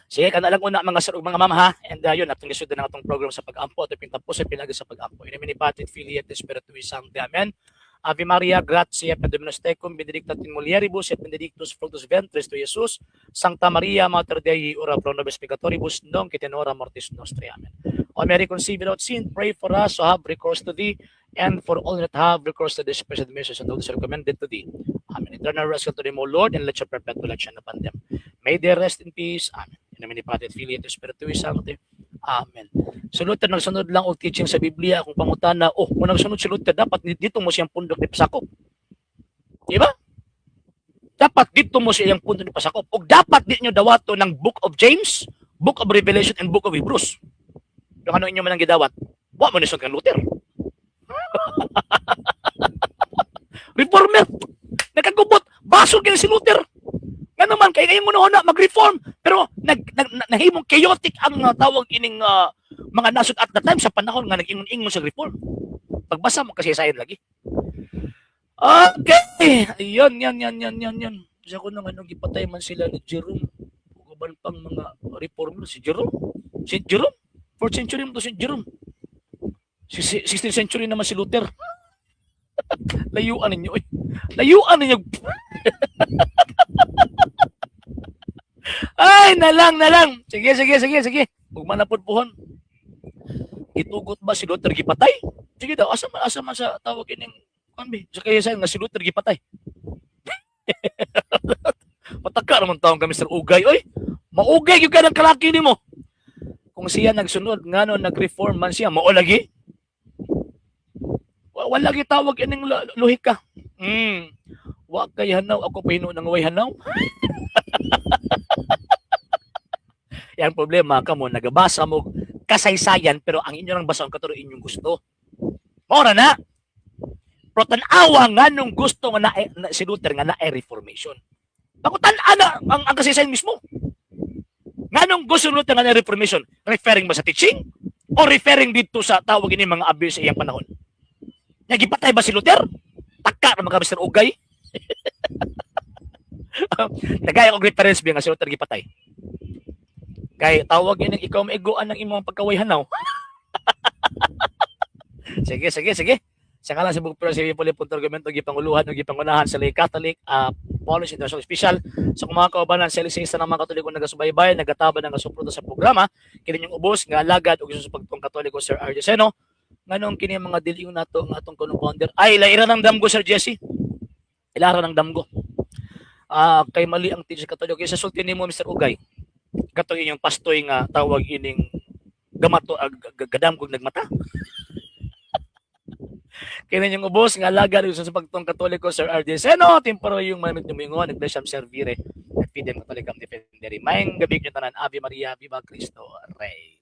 Sige, kana lang una mga sir ug mga ma'am ha. And yun, atong gisud na atong program sa pag-ampo, atong pintapos sa pinagi sa pag-ampo. In nomine Patris Filii et Spiritui Sancti. Amen. Ave Maria, gratia Dominus tecum, benedicta tu in mulieribus et benedictus fructus ventris tui, Jesus. Sancta Maria, Mater Dei, ora pro nobis peccatoribus, nunc et in hora mortis nostri. Amen. O Mary, conceived without sin, pray for us who have recourse to thee, and for all that have recourse to this present message and those recommended to thee. Amen. Eternal rest to them, O Lord, and let your perpetual light shine upon them. May they rest in peace. Amen. In nomine Patris et Filii et Spiritui Sancti. Amen. So Luther nagsunod lang og teaching sa Biblia kung pangutana, oh, kung nagsunod si Luther, dapat dito mo siyang pundok ni pasakop. Di ba? Dapat dito mo siyang pundok ni pasakop. Og dapat di nyo dawato ng Book of James, Book of Revelation, and Book of Hebrews. Yung ano inyo man ang gidawat, wa mo ni kang Luther. Reformer. Nakagubot. Basol kay si Luther. Nga naman, kay ngayon mo na mag-reform. Pero nag, nag, nahimong chaotic ang tawag ining mga nasod at the time sa panahon nga nag-ingon-ingon sa reform. Pagbasa mo kasi sayon lagi. Okay. Ayun, yan, yan, yan, yan, yan. Sa ko nang anong gipatay man sila ni Jerome. Uban pang mga reformer si Jerome. Si Jerome? 4th century mo to si Jerome. 16th century naman si Luther. Layuan ninyo. Oy. Layuan ninyo. Ay, nalang, nalang. Sige, sige, sige, sige. Ug manapod puhon. Gitugot ba si Luther gipatay? Sige daw, asa man sa tawag ining kuan bi? Sa kaya sa nga si Luther gipatay. Pataka naman taong kami Mr. Ugay oy. Maugay gyud ka ng kalaki nimo. Kung siya nagsunod ngano nag-reform man siya, mao lagi. Wala gi tawag ining lohika. Wa kay hanaw ako pahino nang way hanaw. Yang problema kamo nagabasa mo kasaysayan pero ang inyo lang basahon katuro inyong gusto. Mao ra na. Pero tan-awa nga nung gusto nga na si Luther nga na reformation. Bako tan-a na ang kasaysayan mismo. Nganong gusto ni Luther nga na reformation? Referring ba sa teaching? O referring dito sa tawag ini mga abuse sa iyang panahon? Nagipatay ba si Luther? Taka na mga Mr. Ugay. Nagaya og reference ba nga si Luther gipatay? Kay tawag yun ikaw maiguan ng imong pagkaway hanaw. Sige, sige, sige. Sa ngalan sa Bukod sa Puli punto argumento gipanguluhan ug gipangunahan sa Lay Catholic Policy International Special sa kung mga kaubanan sa LCS ng mga Katoliko nagasubaybay nagataban ng nagasuporta sa programa kini yung ubos nga alagad ug sa pagtuong Katoliko Sir R. Seno nganong kini mga dili yung nato nga atong kunong founder ay laira ng damgo Sir Jesse ilara ng damgo kay mali ang teaching Katoliko sa sulti nimo Mr. Ugay katong inyong pastoy nga tawag ining gamato gadamgog nagmata. Kini yung ubos nga alagad sa pagtuong Katoliko Sir R.D. Seno, temporo yung mamit numingon, Iglesia Servire, et Fidem Catholicam Defendere. Maayong gabi nyo tanan, Ave Maria, Viva Cristo Rey.